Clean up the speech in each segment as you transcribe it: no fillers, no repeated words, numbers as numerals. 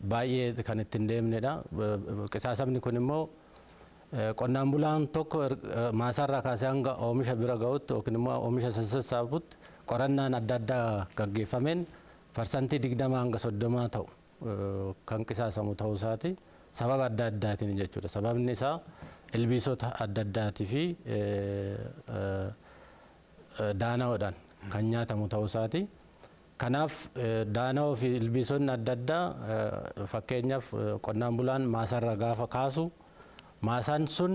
Baay'ee kan ittiin deemnedha. Qisaasamni kun immoo qonnaan bulaan tokko maasaarraa kaasee hanga oomisha bira ga'utti yookiin immoo oomisha sassaabutti qorannaan adda addaa gaggeeffameen 20% hanga 30 ta'u kan qisaasamu ta'uu isaati. Sababa adda addaatiin jechuudha. Sababni isaa ilbiisota adda addaatii fi daana'oodhaan kan nyaatamu ta'uu isaati. Kanaaf daana'oo fi ilbiisonni adda addaa, fakkeenyaaf qonnaan bulaan maasarra gaafa kaasu, maasaan sun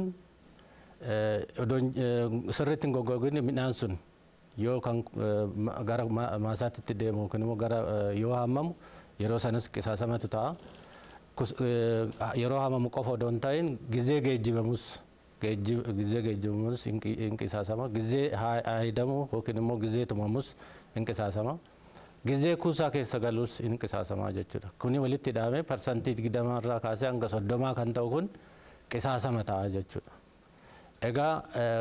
sirriitti hin goggogin, midhaan sun yoo kan gara maasaatti deemu yookiin immoo gara yoo haamamu, yeroo sanas qisaasamatu ta'a. Yeroo haamamu qofa odoo hin ta'in, gizee geejjibamus hin qisaasama. Gizee haayidamu yookiin immoo gizee tumamus hin qisaasama. Gizee kuusaa keessa galus hin qisaasama jechuudha. Kuni walitti hidhamee 20% irraa kaasee hanga 30 kan ta'u kun qisaasama ta'a jechuudha. Egaa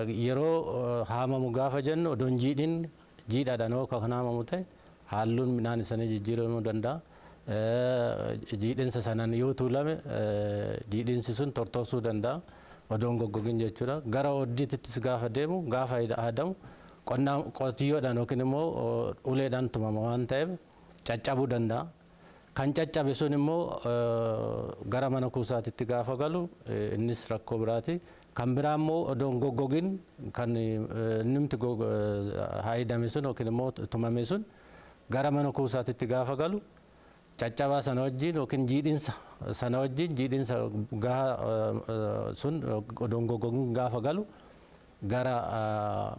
yeroo haamamu gaafa jennu, odoon jiidhin, jiidhaadhaan yoo kan haamamu ta'e, halluun midhaan isaanii jijjiiramuu danda'a. Jiidhinsa sanaan yoo tuulame, jiidhinsi sun tortorsuu danda'a. Odoon goggogin jechuudha. Gara ooddiittis gaafa deemu, gaafa haadamu, qonnaan qotiyyoodhaan yookiin immoo uleedhaan tumama waan ta'eef caccabuu danda'a. Kan caccabe sun immoo gara mana kuusaatitti gaafa galu innis rakkoo biraati. Kan biraa immoo odoon goggogin kan innumti haayidame sun yookiin immoo tumame sun gara mana kuusaatitti gaafa galu, caccabaa sana wajjin yookiin jiidhinsa sana wajjin, jiidhinsa gahaa sun odoon goggogin gaafa galu, gara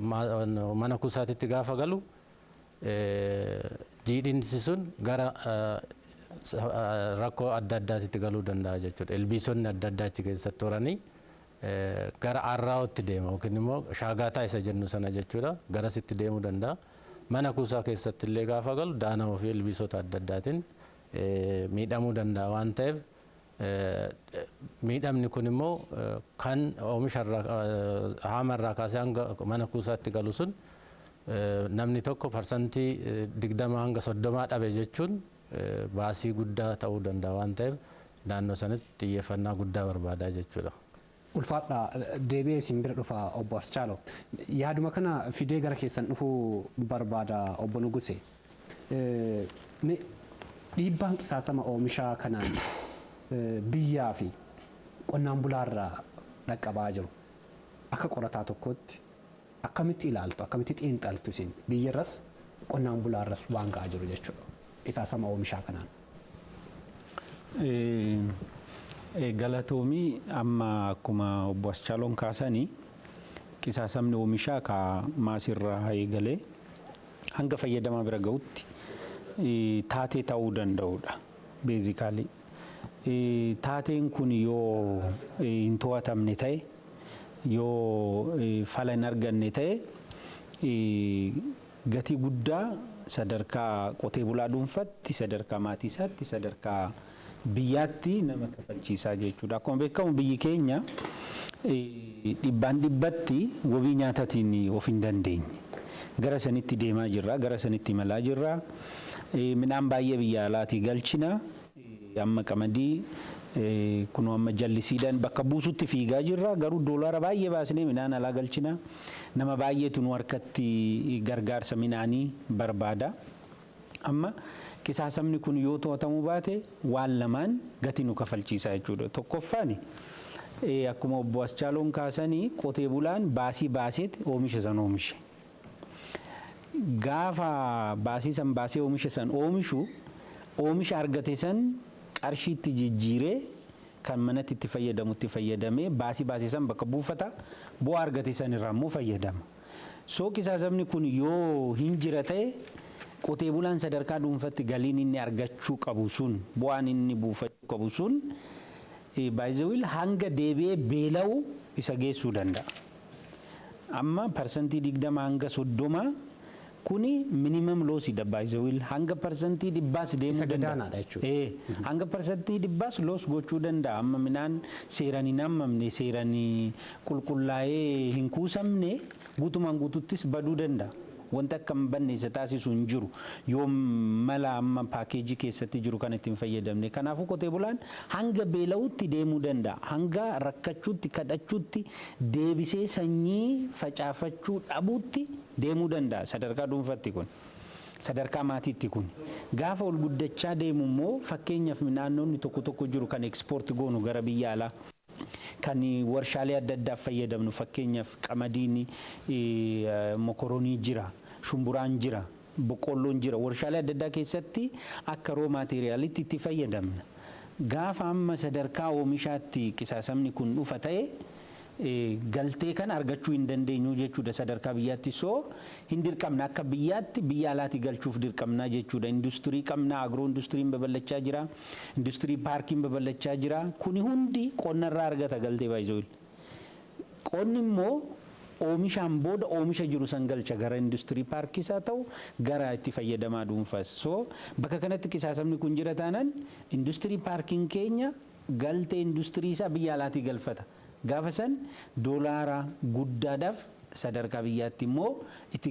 mana kuusaatitti gaafa galu, jiidhinsi sun gara rakkoo adda addaatitti galuu danda'a jechuudha. Ilbiisonni adda addaa achi keessatti horanii gara arraa'otti deema yookiin immoo shaagaataa isa jennu sana jechuudha. Garasitti deemuu danda'a. Mana kuusaa keessatti illee gaafa galu daana'oo fi ilbiisota adda addaatiin miidhamuu danda'a waan ta'eef, miidhamni kun immoo kan oomisharraa, haamarraa kaasee hanga mana kuusaatti galu sun namni tokko 20% hanga 30 dhabe jechuun baasii guddaa ta'uu danda'a waan ta'eef, naannoo sanatti xiyyeeffannaa guddaa barbaadaa jechuudha. Ulfaadha, deebi'ee isin bira dhufa, obbo Aschaalo. Yaaduma kana fidee gara keessan dhufuu barbaada, obbo Nuguse. Dhiibbaan qisaasama oomishaa kanaan biyyaa fi qonnaan bulaarraa dhaqqabaa jiru akka qorataa tokkootti akkamitti ilaaltu, akkamitti xiinxaltu isin, biyyarras qonnaan bulaarras waan ga'aa jiru jechuudha qisaasama oomishaa kanaan? Galatoomii. Amma akkuma obbo Aschaaloon kaasanii, qisaasamni oomishaa ka maasirraa eegalee hanga fayyadamaa bira ga'utti taatee ta'uu danda'udha. Basically. Taateen kun yoo hin to'atamne ta'e, yoo fala hin arganne ta'e, gatii guddaa sadarkaa qotee bulaa dhuunfatti, sadarkaa maatii isaatti, sadarkaa biyyaatti nama kafalchiisaa jechuudha. Akkuma beekamu biyyi keenya dhibbaan dhibbatti wabii nyaataatiin of hin dandeenye. Gara sanitti deemaa jirra, gara sanitti imalaa jirra. Midhaan baay'ee biyya alaatii galchina. Amma qamadii kunoo amma jallisiidhaan bakka buusutti fiigaa jirra. Garuu doolaara baay'ee baasnee midhaan alaa galchina. Nama baay'eetu nu harkatti gargaarsa midhaanii barbaada. Amma qisaasamni kun yoo to'atamuu baate, waan lamaan gatii nu kafalchiisa jechuudha. Tokkoffaan, akkuma obbo Aschaaloon kaasanii, qotee bulaan baasii baaseet oomisha san oomishe. Gaafa baasii san baasee oomisha san oomishu, oomisha argate san qarshiitti jijjiiree kan manatti itti fayyadamu itti fayyadamee baasii baasee san bakka buufata, bu'aa argate san irraa immoo fayyadama. So qisaasamni kun yoo hin jira ta'e, qotee bulaan sadarkaa dhuunfatti galiin inni argachuu qabu sun, bu'aan inni buufachuu qabu sun, baay'ee hanga deebi'ee beela'u isa geessuu danda'a. Amma 20% hanga 30 kuni minimum lossiidha baay'ee, hanga 100%s deemuu Isa danda'a. Gadaanaadha jechuudha. Hanga 100%s loss gochuu danda'a. Amma midhaan seeraan hin hammamne, seeraan qulqullaa'ee hin kuusamne, guutumaan guututtis baduu danda'a. Wanta akka hin banne isa taasisu hin jiru. Yoo mala amma paakeejii keessatti jiru kan ittiin fayyadamne. Kanaafuu qotee bulaan hanga beela'utti deemuu danda'a. Hanga rakkachuutti, kadhachuutti, deebisee sanyii facaafachuu dhabuutti deemuu danda'a. Sadarkaa dhuunfatti kun. Sadarkaa maatiitti kun. Gaafa ol guddachaa deemu immoo, fakkeenyaaf naannoonni tokko tokko jiru kan export goonu gara biyya alaa. Kan warshaalee adda addaaf fayyadamnu, fakkeenyaaf qamadiin, mokoroonii jira, shumburaan jira, boqqolloon jira. Warshaalee adda addaa keessatti akka raw materialitti itti fayyadamna. Gaafa amma sadarkaa oomishaatti qisaasamni kun dhufa ta'e, galtee kana argachuu hin dandeenyu jechuudha sadarkaa biyyaatti. So hin dirqamna, akka biyyaatti biyya alaatti galchuuf dirqamna jechuudha. Industirii qabna, agro industiriin babal'achaa jira, industirii paarkiin babal'achaa jira. Kuni hundi qonnarraa argata galtee baay'ee. Qonni immoo oomishaan booda oomisha jiru san galcha gara industirii paarkiis haa ta'u, gara itti fayyadamaa dhuunfaas. So bakka kanatti qisaasamni kun jira taanaan, industirii paarkiin keenya galtee industirii isaa biyya alaatii galfata. Gaafa san doolaara guddaadhaaf sadarkaa biyyaatti immoo itti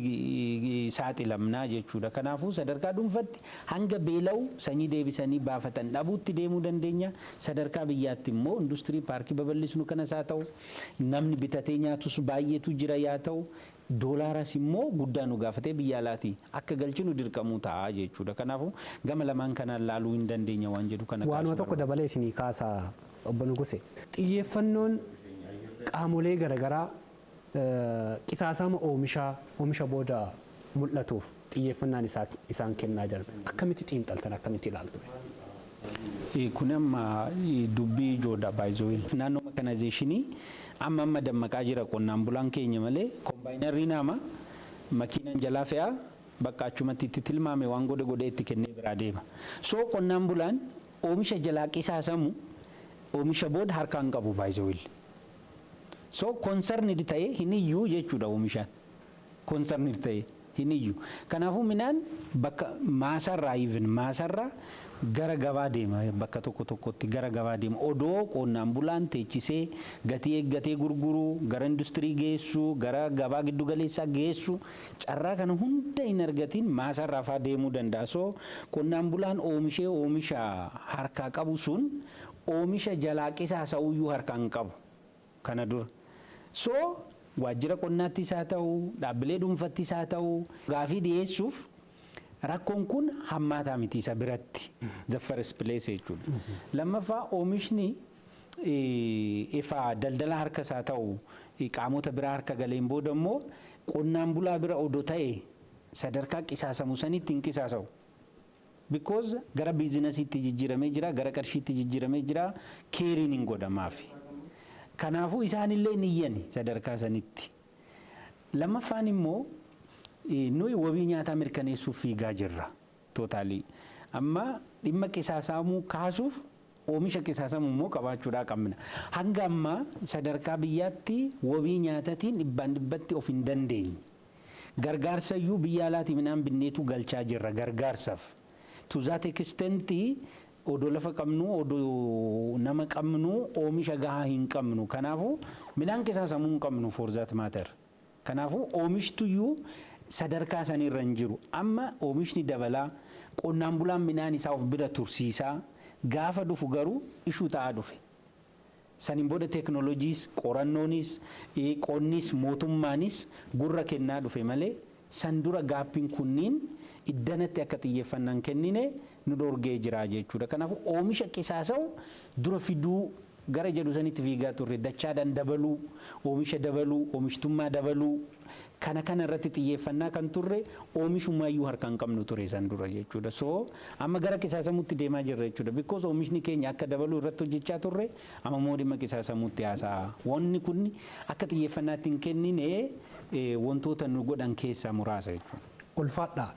saaxilamnaa jechuudha. Kanaafuu sadarkaa dhuunfatti hanga beela'u, sanyii deebisanii baafatan dhabuutti deemuu dandeenya. Sadarkaa biyyaatti immoo industirii paarkii babal'isnu kanas haa ta'u, namni bitatee nyaatus baay'eetu jira yaa ta'u, doolaaras immoo guddaa nu gaafatee biyya alaatii akka galchinu dirqamuu ta'a jechuudha. Kanaafuu gama lamaan kanaan laaluu hin dandeenya waan jedhu kana. Waanuma tokko dabalee isinii kaasaa, obbo Nuguse. Xiyyeeffannoon qaamolee garaagaraa qisaasama oomishaa oomisha booda mul'atuuf xiyyeeffannaan isaan kennaa jiran akkamitti xiinxaltan, akkamitti ilaaltu? Kun amma dubbii ijoodha baay'ee. Naannoo mechanization amma amma dammaqaa jira qonnaan bulaan keenya malee, kombaayinarrii nama makiinaan jalaa fe'aa, bakka achumatti itti tilmaame waan godhe godhee itti kennee biraa deema. So qonnaan bulaan oomisha jalaa qisaasamu oomisha booda harkaan qabu baay'ee. So concerned ta'ee hin iyyuu jechuudha oomishaan. Concerned ta'ee hin iyyuu. Kanaafuu midhaan bakka maasarraa, even maasarraa gara gabaa deema, bakka tokko tokkotti gara gabaa deema. Odoo qonnaan bulaan teechisee gatii eeggatee gurguruu, gara industirii geessuu, gara gabaa giddu galeessaa geessuu carraa kana hunda hin argatiin maasarraa faa deemuu danda'a. So qonnaan bulaan oomishee oomisha harkaa qabu sun oomisha jalaa qisaasa'uyyuu harkaa hin qabu kana dura. So waajjira qonnaattis haa ta'u, dhaabbilee dhuunfattis haa ta'u, gaafii dhiyeessuuf rakkoon kun hammaataa miti isa biratti, the first place jechuudha. Lammaffaa, oomishni ifa daldala harkas haa ta'u, qaamota biraa harka galeen booda immoo qonnaan bulaa bira odoo ta'e sadarkaa qisaasamu sanitti hin qisaasamu. Because gara businessiitti jijjiiramee jira, gara qarshiitti jijjiiramee jira, careiin hin godhamaafi. Kanaafuu isaanillee ni iyyani sadarkaa sanitti. Lammaffaan immoo nuyi wabii nyaataa mirkaneessuuf fiigaa jirra. Totally. Amma dhimma qisaasamuu kaasuuf oomisha qisaasamu immoo qabaachuudhaa qabna. Hanga ammaa sadarkaa biyyaatti wabii nyaatatiin dhibbaan dhibbatti of hin dandeenye. Gargaarsa iyyuu biyya alaatii midhaan binneetu galchaa jirra gargaarsaaf. To that extent odoo lafa qabnu, odoo nama qabnu, oomisha gahaa hin qabnu. Kanaafuu midhaan qisaasamuu hin qabnu for that matter. Kanaafuu oomishtuyyuu sadarkaa sanirra hin jiru. Amma oomishni dabalaa, qonnaan bulaan midhaan isaa of bira tursiisaa gaafa dhufu garuu ishuu ta'aa dhufe. Saniin booda teeknooloojiis, qorannoonis, qonnis, mootummaanis gurra kennaa dhufe malee, san dura gapiin kunniin iddanatti akka xiyyeeffannaan kennine nu dhorgee jira jechuudha. Kanaafuu oomisha qisaasa'u dura fiduu gara jedhu sanitti fiigaa turre, dachaadhaan dabaluu, oomisha dabaluu, oomishtummaa dabaluu, kana kana irratti xiyyeeffannaa kan turre, oomishumaayyuu harkaan qabnu ture san dura jechuudha. So amma gara qisaasamuutti deemaa jirra jechuudha. Because oomishni keenya akka dabaluu irratti hojjechaa turre, amma immoo dhimma qisaasamuutti haasa'a. Wanni kun akka xiyyeeffannaatti hin kennine wantoota nu godhan keessaa muraasa jechuudha. Ulfaadha.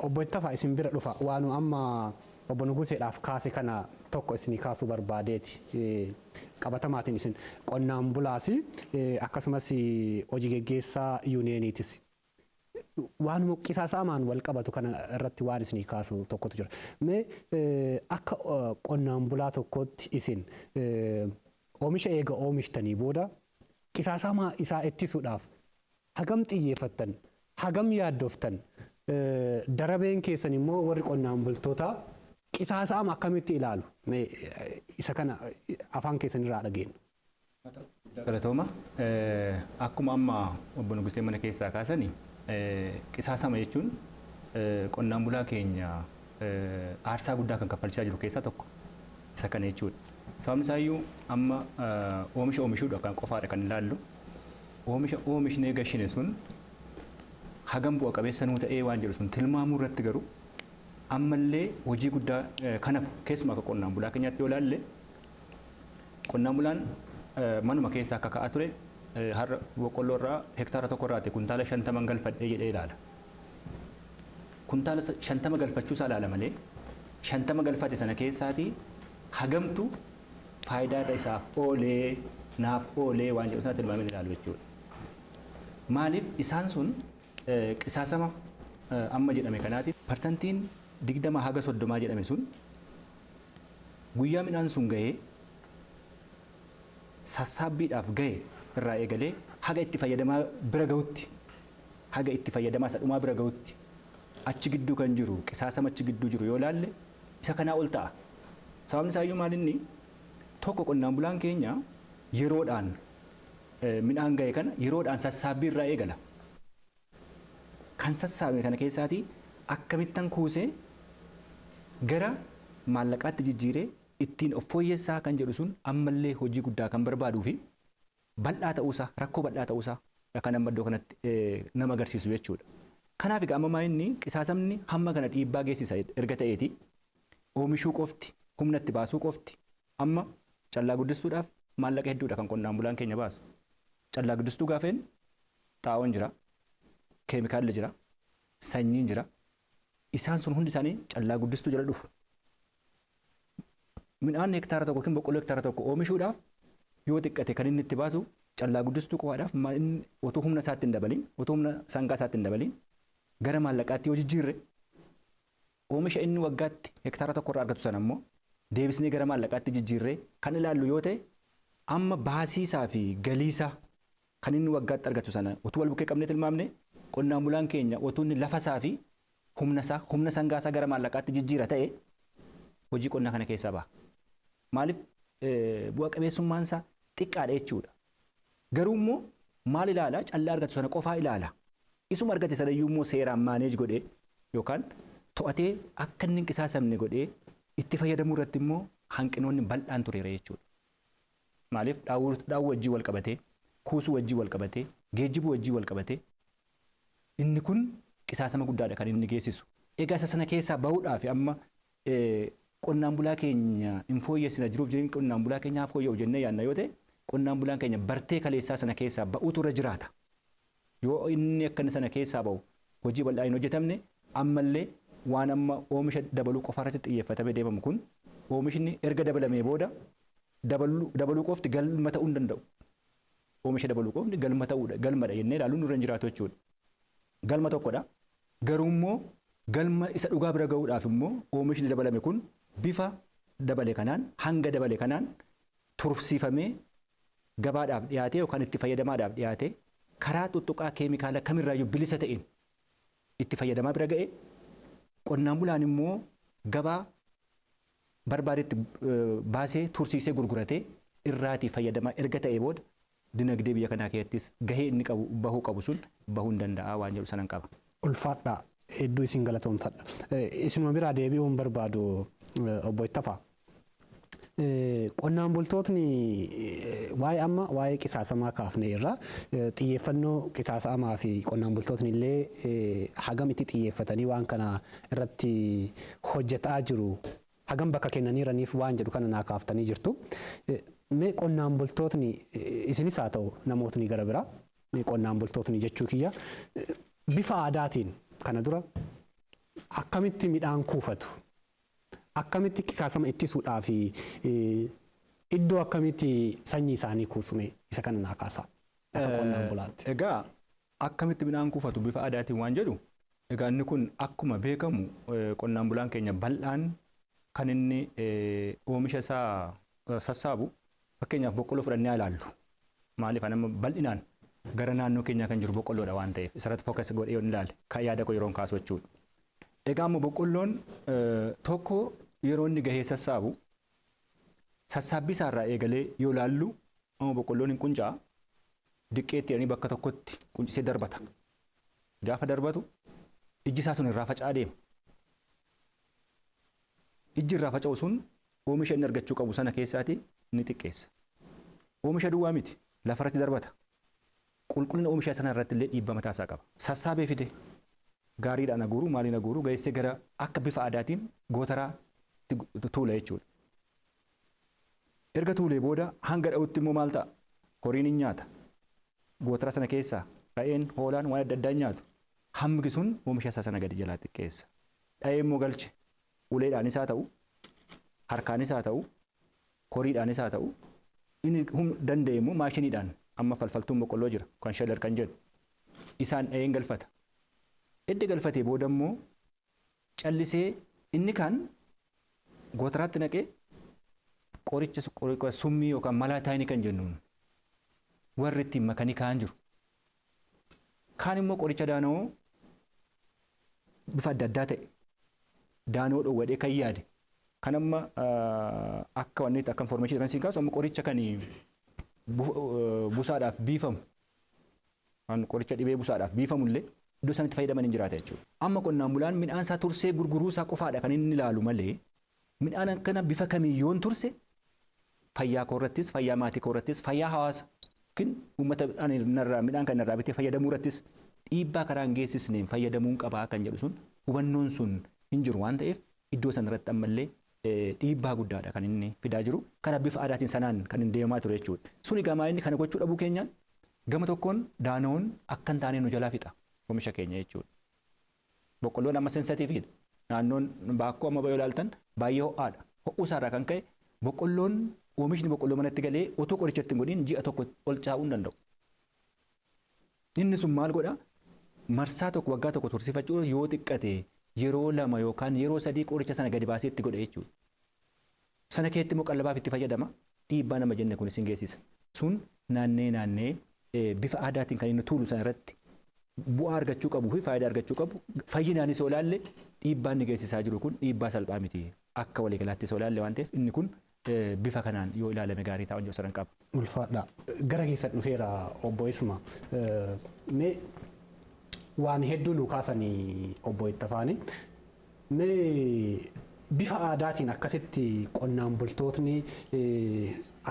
Obbo Ittafaa, isin bira dhufa. Waanu amma obbo Nuguseedhaaf kaase kana tokko isinii kaasuu barbaadeeti. Qabatamaatiin isin qonnaan bulaas, akkasumas hojii geggeessaa yuuniyeeniitis. Waanuma qisaasamaan wal qabatu kana irratti waan isinii kaasu tokkotu jira. Mee akka qonnaan bulaa tokkotti isin oomisha eega oomishtanii booda qisaasamaa isaa ittisuudhaaf hagam xiyyeeffattan? Hagam yaaddoftan darabeen keessan immoo warri qonnaan bultootaa qisaasa'ama akkamitti ilaalu? Isa kana afaan keessan irraa dhageenyu. Galatooma. Akkuma amma obbo Nugusee mana keessaa kaasani, qisaasama jechuun qonnaan bulaa keenya aarsaa guddaa kan kaffalchaa jiru keessaa tokko isa kana jechuudha. Sababni isaayyuu amma oomisha oomishuudha kan qofaadha kan ilaallu. Oomisha oomishnee gashine sun hagam bu'a qabeessa nuu ta'ee waan jedhu sun tilmaamuu irratti garuu ammallee hojii guddaa kanaaf keessumaa akka qonnaan bulaa keenyaatti yoo ilaalle, qonnaan bulaan manuma keessa akka ka'aa ture har'a boqqolloo irraa hektaara 1 irraati kuntaala 50 galfadhee jedhee ilaala. Kuntaala 50 galfachuu isaa ilaala malee 50 galfate sana keessaatii hagamtu faayidaa irra isaaf oolee naaf oolee waan jedhu sana tilmaamee ilaalu jechuudha. Maaliif isaan sun qisaasama amma jedhame kanaatiif 20% haga 30 jedhame sun guyyaa midhaan sun gahee sassaabbiidhaaf gahe irraa eegalee haga itti fayyadamaa bira gahutti, haga itti fayyadamaa isa dhumaa bira gahutti, achi gidduu kan jiru qisaasama achi gidduu jiru yoo ilaalle isa kanaa ol ta'a. Sababni isaayyuu maal inni tokko qonnaan bulaan keenya yeroodhaan midhaan gahe kana yeroodhaan sassaabbii irraa eegala. Kan sassaabame kana keessaatii akkamittan kuusee gara maallaqaatti jijjiiree ittiin of fooyyessaa kan jedhu sun ammallee hojii guddaa kan barbaaduu fi bal'aa ta'uusaa, rakkoo bal'aa ta'uusaa kan amma iddoo kanatti nama agarsiisu jechuudha. Kanaaf egaa amma inni qisaasamni hamma kana dhiibbaa geessisa erga ta'eeti, oomishuu qofti, humna itti baasuu qofti, amma callaa guddistuudhaaf maallaqa hedduudha kan qonnaan bulaan keenya baasu. Callaa guddistuu gaafeen xaa'oon jira, keemikaalli jira, sanyiin jira. Isaan sun hundi isaanii callaa guddistuu jala dhufu. Midhaan hektaara 1 yookiin boqqolloo hektaara 1 oomishuudhaaf yoo xiqqate kan inni itti baasu callaa guddistuu qofaadhaaf otoo humna isaatti hin dabalin, otoo humna sangaa isaatti hin dabalin gara maallaqaatti yoo jijjiirre, oomisha inni waggaatti hektaara 1 irraa argatu sana immoo deebisnee gara maallaqaatti jijjiirree kan ilaallu yoo ta'e, amma baasiisaa fi galiisaa kan inni waggaatti argatu sana utuu wal bukkee qabnee tilmaamne, qonnaan bulaan keenya utuu inni lafa isaa fi humna isaa, humna sangaa isaa gara maallaqaatti jijjiira ta'e hojii qonnaa kana keessaa baha. Maaliif bu'a qabeessummaan isaa xiqqaadha jechuudha. Garuu immoo maal ilaala? Callaa argatu sana qofaa ilaala. Isuma argate sana iyyuu immoo seeraan manage godhee yookaan to'atee akka inni hin qisaasamne godhee itti fayyadamuu irratti immoo hanqinoonni bal'aan tureera jechuudha. Maaliif dhaawuu wajjin wal qabatee, kuusuu wajjin wal qabatee, geejjibuu wajjin wal qabatee inni kun qisaasama guddaadha kan inni geessisu. Egaa isa sana keessaa bahuudhaaf amma qonnaan bulaa keenya hin fooyyessina, jiruuf jireenya qonnaan bulaa keenyaa fooyya'u jennee yaadna yoo ta'e, qonnaan bulaan keenya bartee kaleessaa sana keessaa ba'uutu irra jiraata. Yoo inni akka inni sana keessaa ba'u hojii bal'aa hin hojjetamne, ammallee waan amma oomisha dabaluu qofa irratti xiyyeeffatamee deemamu kun oomishni erga dabalamee booda dabaluu qofti galma ta'uu hin danda'u. Oomisha dabaluu qofti galma ta'uudha, galmadha jennee ilaaluun nurra hin jiraatu jechuudha. Galma tokkodha. Garuu immoo galma isa dhugaa bira gahuudhaaf immoo oomishni dabalame kun bifa dabale kanaan, hanga dabale kanaan tursiifamee gabaadhaaf dhiyaatee yookaan itti fayyadamaadhaaf dhiyaatee karaa tuttuqaa keemikaala kamirraayyuu bilisa ta'een itti fayyadamaa bira ga'e, qonnaan bulaan immoo gabaa barbaadetti baasee tursiisee gurguratee irraatii fayyadamaa erga ta'ee booda dinagdee biyya kanaa keessattis gahee inni qabu bahuu qabu sun bahuu hin danda'a waan jedhu sanan qaba. Ulfaadhaa, hedduu isin galatoomfadha. Isinuma biraa deebi'uun barbaadu, obbo Ittafaa. Qonnaan bultootni waa'ee amma waa'ee qisaasamaa kaafne irraa xiyyeeffannoo qisaasamaa fi qonnaan bultootni illee hagam itti xiyyeeffatanii waan kana irratti hojjetaa jiru, hagam bakka kennaniiraniif waan jedhu kana naa kaaftanii jirtu. Mee qonnaan bultootni isinis haa ta'u namootni gara biraa, qonnaan bultootni jechuu kiyya, bifa aadaatiin kana dura akkamitti midhaan kuufatu? Akkamitti qisaasama ittisuudhaaf iddoo akkamitti sanyii isaanii kuusume? Isa kana naa kaasaa akka qonnaan bulaatti. Egaa akkamitti midhaan kuufatu bifa aadaatiin waan jedhu, egaa inni kun akkuma beekamu qonnaan bulaan keenya bal'aan kan inni oomisha isaa sassaabu, fakkeenyaaf boqqolloo fudhannee ilaallu. Maaliif amma bal'inaan Gara naannoo keenyaa kan jiru boqqolloodha waan ta'eef isarratti focus godhee yoon ilaale kan yaada koo yeroon kaasu jechuudha. Egaa ammoo boqqolloon tokko yeroo inni gahee sassaabu, sassaabbii isaarraa eegalee yoo ilaallu, amma boqqolloon hin qunca'a, diqqeetti jedhanii bakka tokkotti quncisee darbata. Gaafa darbatu ijji isaa sun irraa faca'aa deema. Ijji irraa faca'u sun oomisha inni argachuu qabu sana keessaati ni xiqqeessa. Oomisha duwwaa miti, lafarratti darbata. Qulqullina oomisha sana irratti illee dhiibbaa mataa isaa qaba. Sassaabee fide gaariidhaan aguuru, maaliin aguuru, geessee gara akka bifa aadaatiin gootaraa tuula jechuudha. Erga tuulee booda hanga dha'utti immoo maal ta'a? Horiin hin nyaata. Gootara sana keessaa re'een, hoolaan, waan adda addaa hin nyaatu. Hammi sun oomisha isaa sana gadi jalaa xiqqeessa. Dha'ee immoo galche, uleedhaanis haa ta'u, harkaanis haa ta'u, horiidhaanis haa ta'u, inni danda'e immoo maashiniidhaan, amma falfaltuun boqqolloo jira kan sheller kan jedhu, isaan dha'een galfata. Edda galfatee booda immoo callisee inni kaan gootaraatti naqee qoricha summii yookaan malaataayinii kan jennuun warri ittiin makanii kaan jiru. Kaan immoo qoricha daanoo bifa adda addaa ta'e daanoo dhoowwadhee kan yaade kan amma akka wanni akka information kan siin kaasu, amma qoricha kan busaadhaaf biifamu, kan qoricha dhibee busaadhaaf biifamu illee iddoo sanatti fayyadaman hin jiraata jechuudha. Amma qonnaan bulaan midhaan isaa tursee gurguruu isaa qofaadha kan inni ilaalu malee, midhaan akkana bifa kamiyyoon turse fayyaa koo irrattis, fayyaa maatii koo irrattis, fayyaa hawaasa yookiin uummata midhaan kan irraa bitee fayyadamuu irrattis dhiibbaa karaa hin geessisneen fayyadamuun qabaa kan jedhu sun hubannoon sun hin jiru waan ta'eef, iddoo sana irratti ammallee dhiibbaa guddaadha kan inni fidaa jiru. Kana bifa aadaatiin sanaan kan inni deemaa ture jechuudha. Suni gamaa inni kana gochuu dhabuu keenyaan gama tokkoon daanoon akka hin taane nu jalaa fixa oomisha keenya jechuudha. Boqqolloon amma sensitiiviidha. Naannoon baakkoo amma yoo ilaaltan baay'ee ho'aadha. Ho'uu isaarraa kan ka'e boqqolloon, oomishni boqqolloo manatti galee utuu qoricha itti hin godhin ji'a 1 ol caa'uu hin danda'u. Inni sun maal godhaa? Marsaa tokko waggaa tokko tursiifachuu yoo xiqqate yeroo lama yookaan yeroo sadii qoricha sana gadi baasee itti godha jechuudha. Sana keetti immoo qallabaaf itti fayyadama. Dhiibbaa nama jenne kunis hin geessisa. Sun naannee naannee bifa aadaatiin kan inni tuulu sana irratti bu'aa argachuu qabuu fi faayidaa argachuu qabu fayyinaanis yoo ilaalle, dhiibbaan inni geessisaa jiru kun dhiibbaa salphaa miti. Akka waliigalaattis yoo ilaalle waan ta'eef, inni kun bifa kanaan yoo ilaalame gaarii ta'a jedhu sadan qaba. Ulfaadha. Gara keessan dhufeera, obbo Isma. Mee waan hedduu nu kaasanii obbo Ittafaani. Mee bifa aadaatiin akkasitti qonnaan bultootni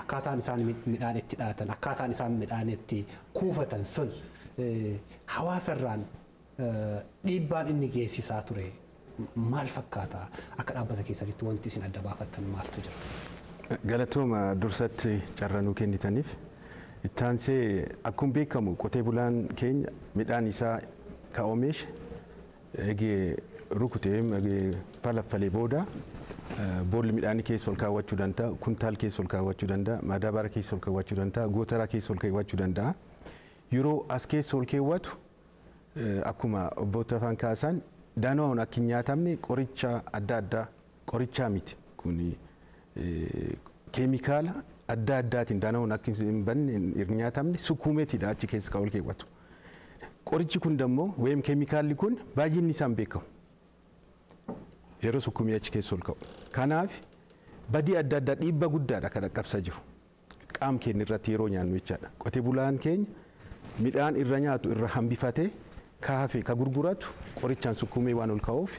akkaataan isaan midhaan itti dhaatan, akkaataan isaan midhaan itti kuufatan sun hawaasarraan dhiibbaan inni geessisaa ture maal fakkaata? Akka dhaabbata keessanitti wanti isin adda baafattan maaltu jira? Galatooma dursatti carraa nuu kennitaniif. Ittaansee akkuma beekamu qotee bulaan keenya midhaan isaa ka oomishe eegee rukutee, eegee falaffalee booda boolli midhaanii keessa ol kaawwachuu danda'a, kuntaal keessa ol kaawwachuu danda'a, madaabara keessa ol kaawwachuu danda'a, gootaraa keessa ol kaawwachuu danda'a. Yeroo as keessa ol keewwatu, akkuma obbo Tafaan kaasan, danoon akka hin nyaatamne qoricha adda addaa, qorichaa miti kun, keemikaala adda addaatiin danoon akka hin banne, hin nyaatamne sukkuumeetiidha achi keessa kan ol keewwatu. Qorichi kun dammoo weem keemikaalli kun baay'inni isaan beekamu. Yeroo sukkuumii achi keessa ol ka'u. Kanaaf badii adda addaa, dhiibba guddaadha kan dhaqqabsaa jiru. Qaam keenya irratti yeroo nyaannu jechaadha. Qotee bulaan keenya midhaan irra nyaatu irra hambifatee ka hafe ka gurguratu qorichaan sukkuumee waan ol ka'uuf,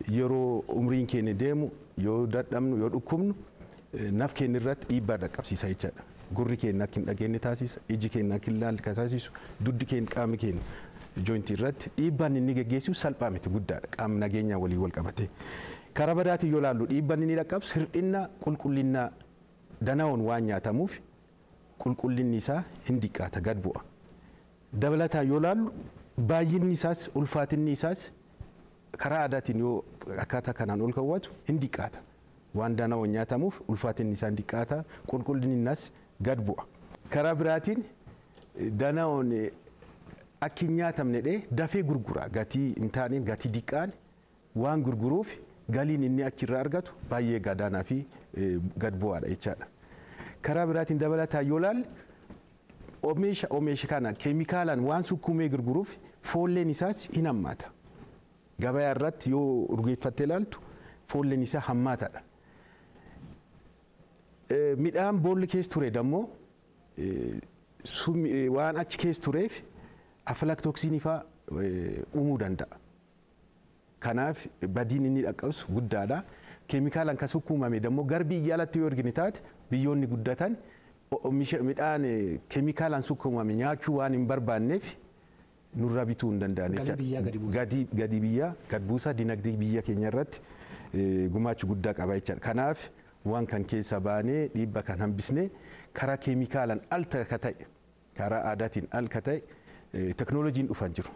yeroo umriin keenya deemu, yoo dadhabnu, yoo dhukkubnu, naf keenya irratti dhiibbaa dhaqqabsiisa jechaadha. Gurri keenya akka hin dhageenye taasisa, iji keenya akka hin laalle kan taasisu, duddi keenya, qaamni keenya jointii irratti dhiibbaan inni geggeessu salphaa miti, guddaadha, qaamni nageenyaa walii wal qabate. Karaa badaatiin yoo laallu, dhiibbaan inni dhaqqabsu hir'ina qulqullina danawoon waan nyaatamuuf qulqullinni isaa hin diqqaata, gad bu'a. Dabalataan yoo laallu, baay'inni isaas ulfaatinni isaas karaa aadaatiin yoo akkaataa kanaan ol kaawwatu hin diqqaata. Waan danawoon nyaatamuuf ulfaatinni isaa hin diqqaata, qulqullinni isaas gad bu'a. Karaa biraatiin danawoon akka hin nyaatamne dhee dafee gurgura, gatii hin taaneen, gatii diqqaan waan gurguruuf galiin inni achirraa argatu baay'ee gadaanaa fi gad bu'aadha jechaadha. Karaa biraatiin dabalataan yoo laalle, Oomisha kana keemikaalaan waan sukkuumee gurguruuf foolleen isaas hin hammaata. Gabaa irratti yoo urgeeffattee ilaaltu foolleen isaa hammaataadha. Midhaan boolli keessa ture dammoo waan achi keessa tureef aflatoksiinii fa'aa uumuu danda'a. Kanaaf badiin inni dhaqqabsu guddaadha. Keemikaalaan kan sukkuumame dammoo gara biyya alatti yoo ergine taate biyyoonni guddatan oomisha midhaan keemikaalaan sukkuumame nyaachuu waan hin barbaanneef nurraa bituu hin danda'an. Galii biyyaa gadi buusa. Gadi biyyaa gad buusa, dinagdee biyya keenya irratti gumaacha guddaa qaba jechaadha. Kanaaf waan kan keessa baanee dhiibba kan hambisnee karaa keemikaalaan al ka ta'e, karaa aadaatiin al ka ta'e teknooloojiin dhufan jiru.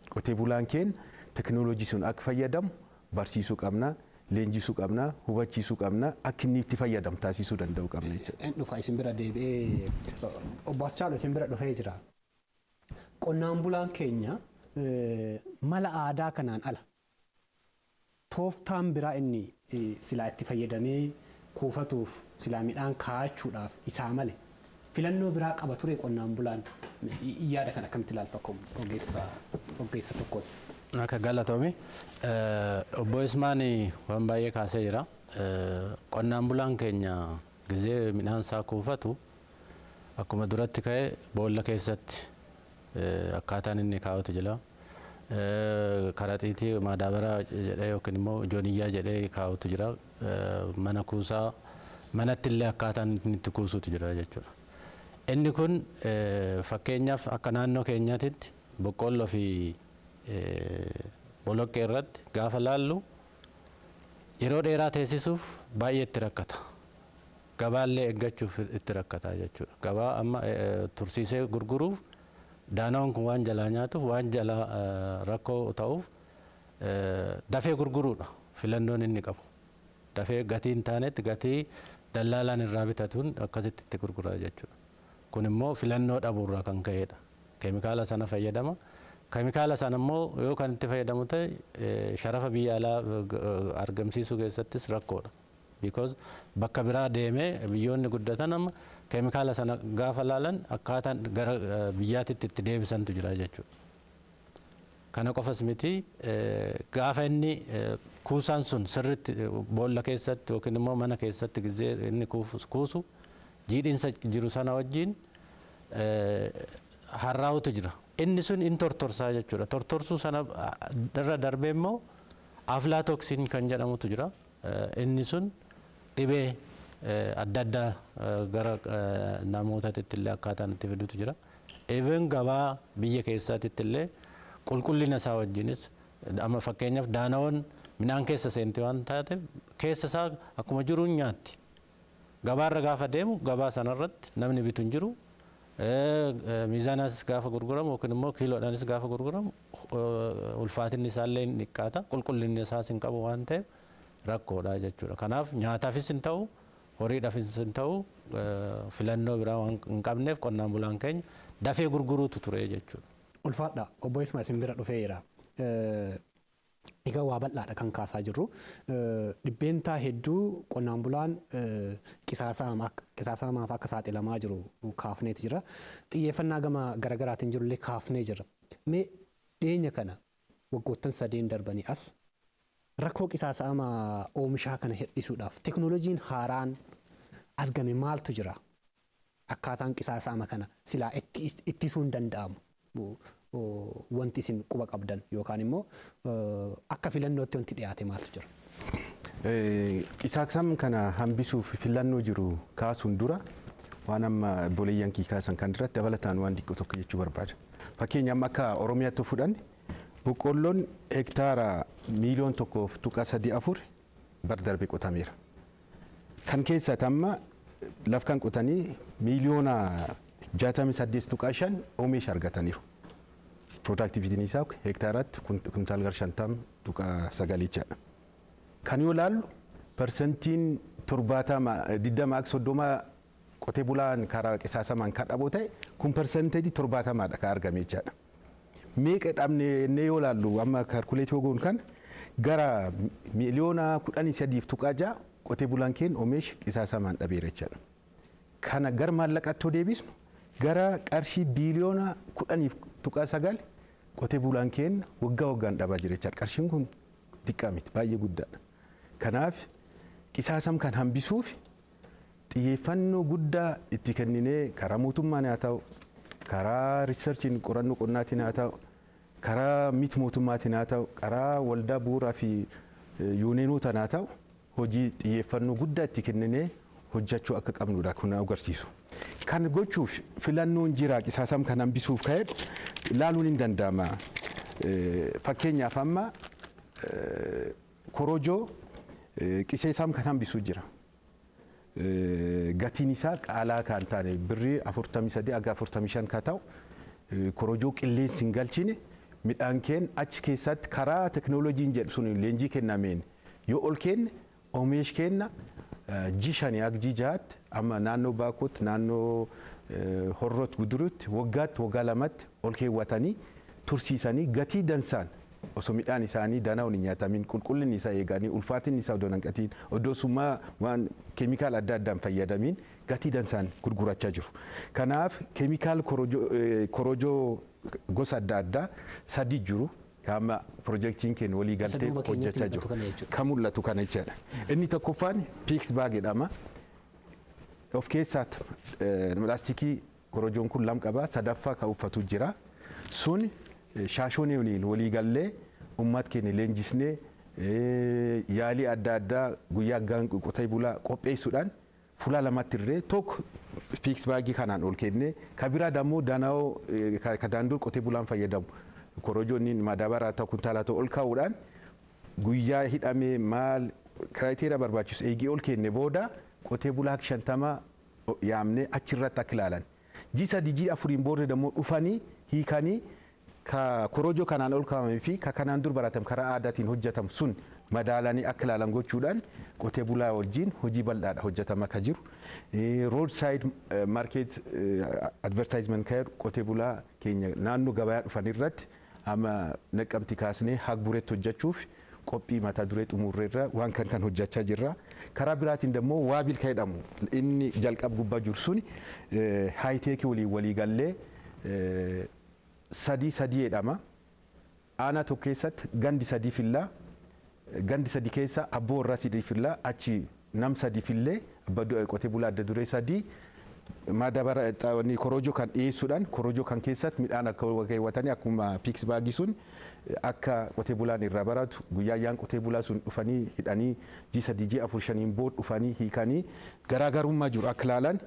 Qotee bulaan keenya teknooloojii sun akka fayyadamu barsiisuu qabna, leenjisuu qabna, hubachiisuu qabna, akka inni itti fayyadamu taasisuu danda'u qabna jechuudha. Inni dhufa isin bira deebi'ee, obbo Aschaalo isin bira dhufee jira. Qonnaan bulaan keenya mala aadaa kanaan ala tooftaan biraa inni silaa itti fayyadamee kuufatuuf, silaa midhaan kaa'achuudhaaf isaa male filannoo biraa qaba ture qonnaan bulaan? Yaada kan akkamitti ilaaltu akka ogeessa tokkootti? Akka galatoomi. Obbo Ismaan waan baay'ee kaasee jira. Qonnaan bulaan keenya gizee midhaan isaa kuufatu akkuma duratti ka'e boolla keessatti akkaataan inni kaa'utu jira. Karaxiitii maadaabaraa jedhee yookiin immoo jooniyyaa jedhee kaa'utu jira. Mana kuusaa manatti illee akkaataan inni itti kuusutu jira jechuudha. Inni kun fakkeenyaaf akka naannoo keenyaatitti boqqoolloo fi boloqqee irratti gaafa laallu yeroo dheeraa teessisuuf baay'ee itti rakkata. Gabaallee eeggachuuf itti rakkata jechuudha. Gabaa amma tursiisee gurguruuf daana'oon kun waan jalaa nyaatuuf, waan jalaa rakkoo ta'uuf dafee gurguruudha filannoon inni qabu. Dafee gatii hin taanetti gatii dallaalaan irraa bitatuun akkasitti itti gurguraa jechuudha. Kun immoo filannoo dhabuurraa kan ka'edha. Keemikaala sana fayyadama. Keemikaala sana immoo yoo kan itti fayyadamu ta'e sharafa biyya alaa argamsiisuu keessattis rakkoodha. Because bakka biraa deemee biyyoonni guddatan amma keemikaala sana gaafa laalan akkaataan gara biyyaatitti itti deebisantu jira jechuudha. Kana qofas miti, gaafa inni kuusaan sun sirriitti boolla keessatti yookiin immoo mana keessatti gizee inni kuusu jiidhinsa jiru sana wajjin harraa'utu jira. Inni sun in tortorsaa jechuudha. Tortorsuu sana irra darbee immoo aflaatoksiin kan jedhamutu jira. Inni sun dhibee adda addaa gara namootaatti illee akkaataan itti fidutu jira. Even gabaa biyya keessaatti illee qulqullina isaa wajjinis amma fakkeenyaaf daana'oon midhaan keessa seenti waan taateef keessa isaa akkuma jiruun nyaatti. Gabaarra gaafa deemu gabaa sanarratti namni bitu hin jiru. Miizaanas gaafa gurguramu yookiin immoo kiiloodhaanis gaafa gurguramu ulfaatinni isaallee hin xiqqaata, qulqullinni isaas hin qabu waan ta'eef rakkoodha jechuudha. Kanaaf nyaataafis hin ta'u, horiidhaafis hin ta'u, filannoo biraa waan hin qabneef qonnaan bulaan keenya dafee gurguruutu ture jechuudha. Ulfaadha, obbo Ismaa isin bira dhufeera. Egaa waa bal'aadha kan kaasaa jirru. Dhibbeentaa hedduu qonnaan bulaan qisaasamaaf akka saaxilamaa jiru kaafneeti jira. Xiyyeeffannaa gama garaagaraatiin jirullee kaafnee jira. Mee dhiyeenya kana waggoottan 3 darbanii as rakkoo qisaasama oomishaa kana hir'isuudhaaf teknooloojiin haaraan argame maaltu jira? Akkaataan qisaasama kana silaa ittisuun danda'amu wanti isin quba qabdan yookaan immoo akka filannootti wanti dhiyaate maaltu jira? Qisaasama kana hambisuuf filannoo jiru kaasuun dura waan amma obboleeyyan kii kaasan kan irratti dabalataan waan xiqqoo tokko jechuu barbaada. Fakkeenya amma akka Oromiyaatti fudhanne boqqolloon hektaara 1.34 miiliyoona bar darbe qotameera. Kan keessatti amma laf kan qotanii 68.5 miiliyoona oomisha argataniiru. Productivityn isaa hektaaratti kuntaal gara 50.9 jechaadha. Kan yoo ilaallu parsantiin 70, 20 akka 30 qotee bulaan karaa qisaasamaan kan dhaboo ta'e kun parsanteejii 70dha kan argame jechaadha. Meeqa dhabne jennee yoo ilaallu amma calculate yoo goonu kan gara 13.6 miiliyoona qotee bulaan keenya oomisha qisaasamaan dhabeera jechaadha. Kana gara maallaqaatti yoo deebisnu Gara qarshii biiliyoona 10.9 qotee bulaan keenya waggaa waggaan dhabaa jira jechaadha. Qarshiin kun xiqqaa miti, baay'ee guddaadha. Kanaaf qisaasam kan hambisuuf xiyyeeffannoo guddaa itti kenninee karaa mootummaan haa ta'u, karaa riisarchiin qorannoo qonnaatiin haa ta'u, karaa miti mootummaatiin haa ta'u, karaa waldaa bu'uuraa fi yuuneenotaan haa ta'u, hojii xiyyeeffannoo guddaa itti kenninee hojjechuu akka qabnudha kun agarsiisu. Kan gochuuf filannoon jira, qisaasam kan hambisuuf ka'e ilaaluun hin danda'ama. Fakkeenyaaf amma korojoo qiseesam kan hambisu jira. Gatiin isaa qaalaa kan taane birrii 43 haga 45 ka ta'u, korojoo qilleensi hin galchine, midhaan keen achi keessatti karaa teknooloojiin jedhu sun leenjii kennameen yoo ol kenne, oomish kenna ji 5 haga ji 6tti, amma naannoo Baakootti, naannoo Horrootti, Gudurutti waggaatti waggaa 2tti ol keewwatanii tursiisanii, gatii dansaan osoo midhaan isaanii danaa hin nyaatamin, qulqullinni isaa eeganii, ulfaatinni isaa odoo hanqatiin, odoo summaa waan keemikaala adda addaan fayyadamiin gatii dansaan gurgurachaa jiru. Kanaaf keemikaal korojoo gosa adda addaa sadi jiru. Amma pirojektiin keenya walii galtee hojjechaa jiru. Kan mul'atu kana jechaadha. Inni tokkoffaan PICS bag jedhama. Of keessaatti pilaastikii korojoon kun lam qaba. Sadaffaa kan uffatu jira. Sun shaashoonee waliin walii gallee uummata keenya leenjisnee, yaalii adda addaa guyyaa qotee bulaa qopheessuudhaan fuula lamatti irree, tokko PICS bagii kanaan ol kennee, kan biraa dammoo danaa'oo ka daanduu qotee bulaan fayyadamu korojoon madaabaraa ta'u, kuntaalaa ta'u ol kaa'uudhaan, guyyaa hidhamee maal criteria barbaachisu eegee ol kenne booda, qotee bulaa 50 yaamnee achirratti akka ilaalan. Ji 3 ji 4n booda dammoo dhufanii hiikanii, ka korojoo kanaan ol kaa'amee fi ka kanaan dur baratame karaa aadaatiin hojjetamu sun madaalanii akka ilaalan gochuudhaan qotee bulaa wajjin hojii bal'aadha hojjetama akka jiru. Road side market advertisement kan qotee bulaa keenya naannoo gabayaa dhufan irratti amma Naqqamti kaasnee Hagbureetti hojjechuuf qophii mata duree xumurreerra, waan kan hojjechaa jirra. Karaa biraatiin immoo waabil kan jedhamu inni jalqaba gubbaa jiru suni high-techii waliin walii gallee sadii sadii jedhama. Aanaa tokko keessatti gandi sadii fillaa, gandi sadi keessa abboo warraa sadii fillaa, achi nam sadi fillee, abbaa qotee bulaa adda duree sadii madabara korojoo kan dhiyeessuudhaan, korojoo kan keessatti midhaan akka keewwatanii, akkuma PICS bagii sun akka qotee bulaan irraa baratu, guyyaa ayyaan qotee bulaa sun dhufanii hidhanii, ji 3 ji 4 5n booda dhufanii hiikanii garaagarummaa jiru akka ilaalan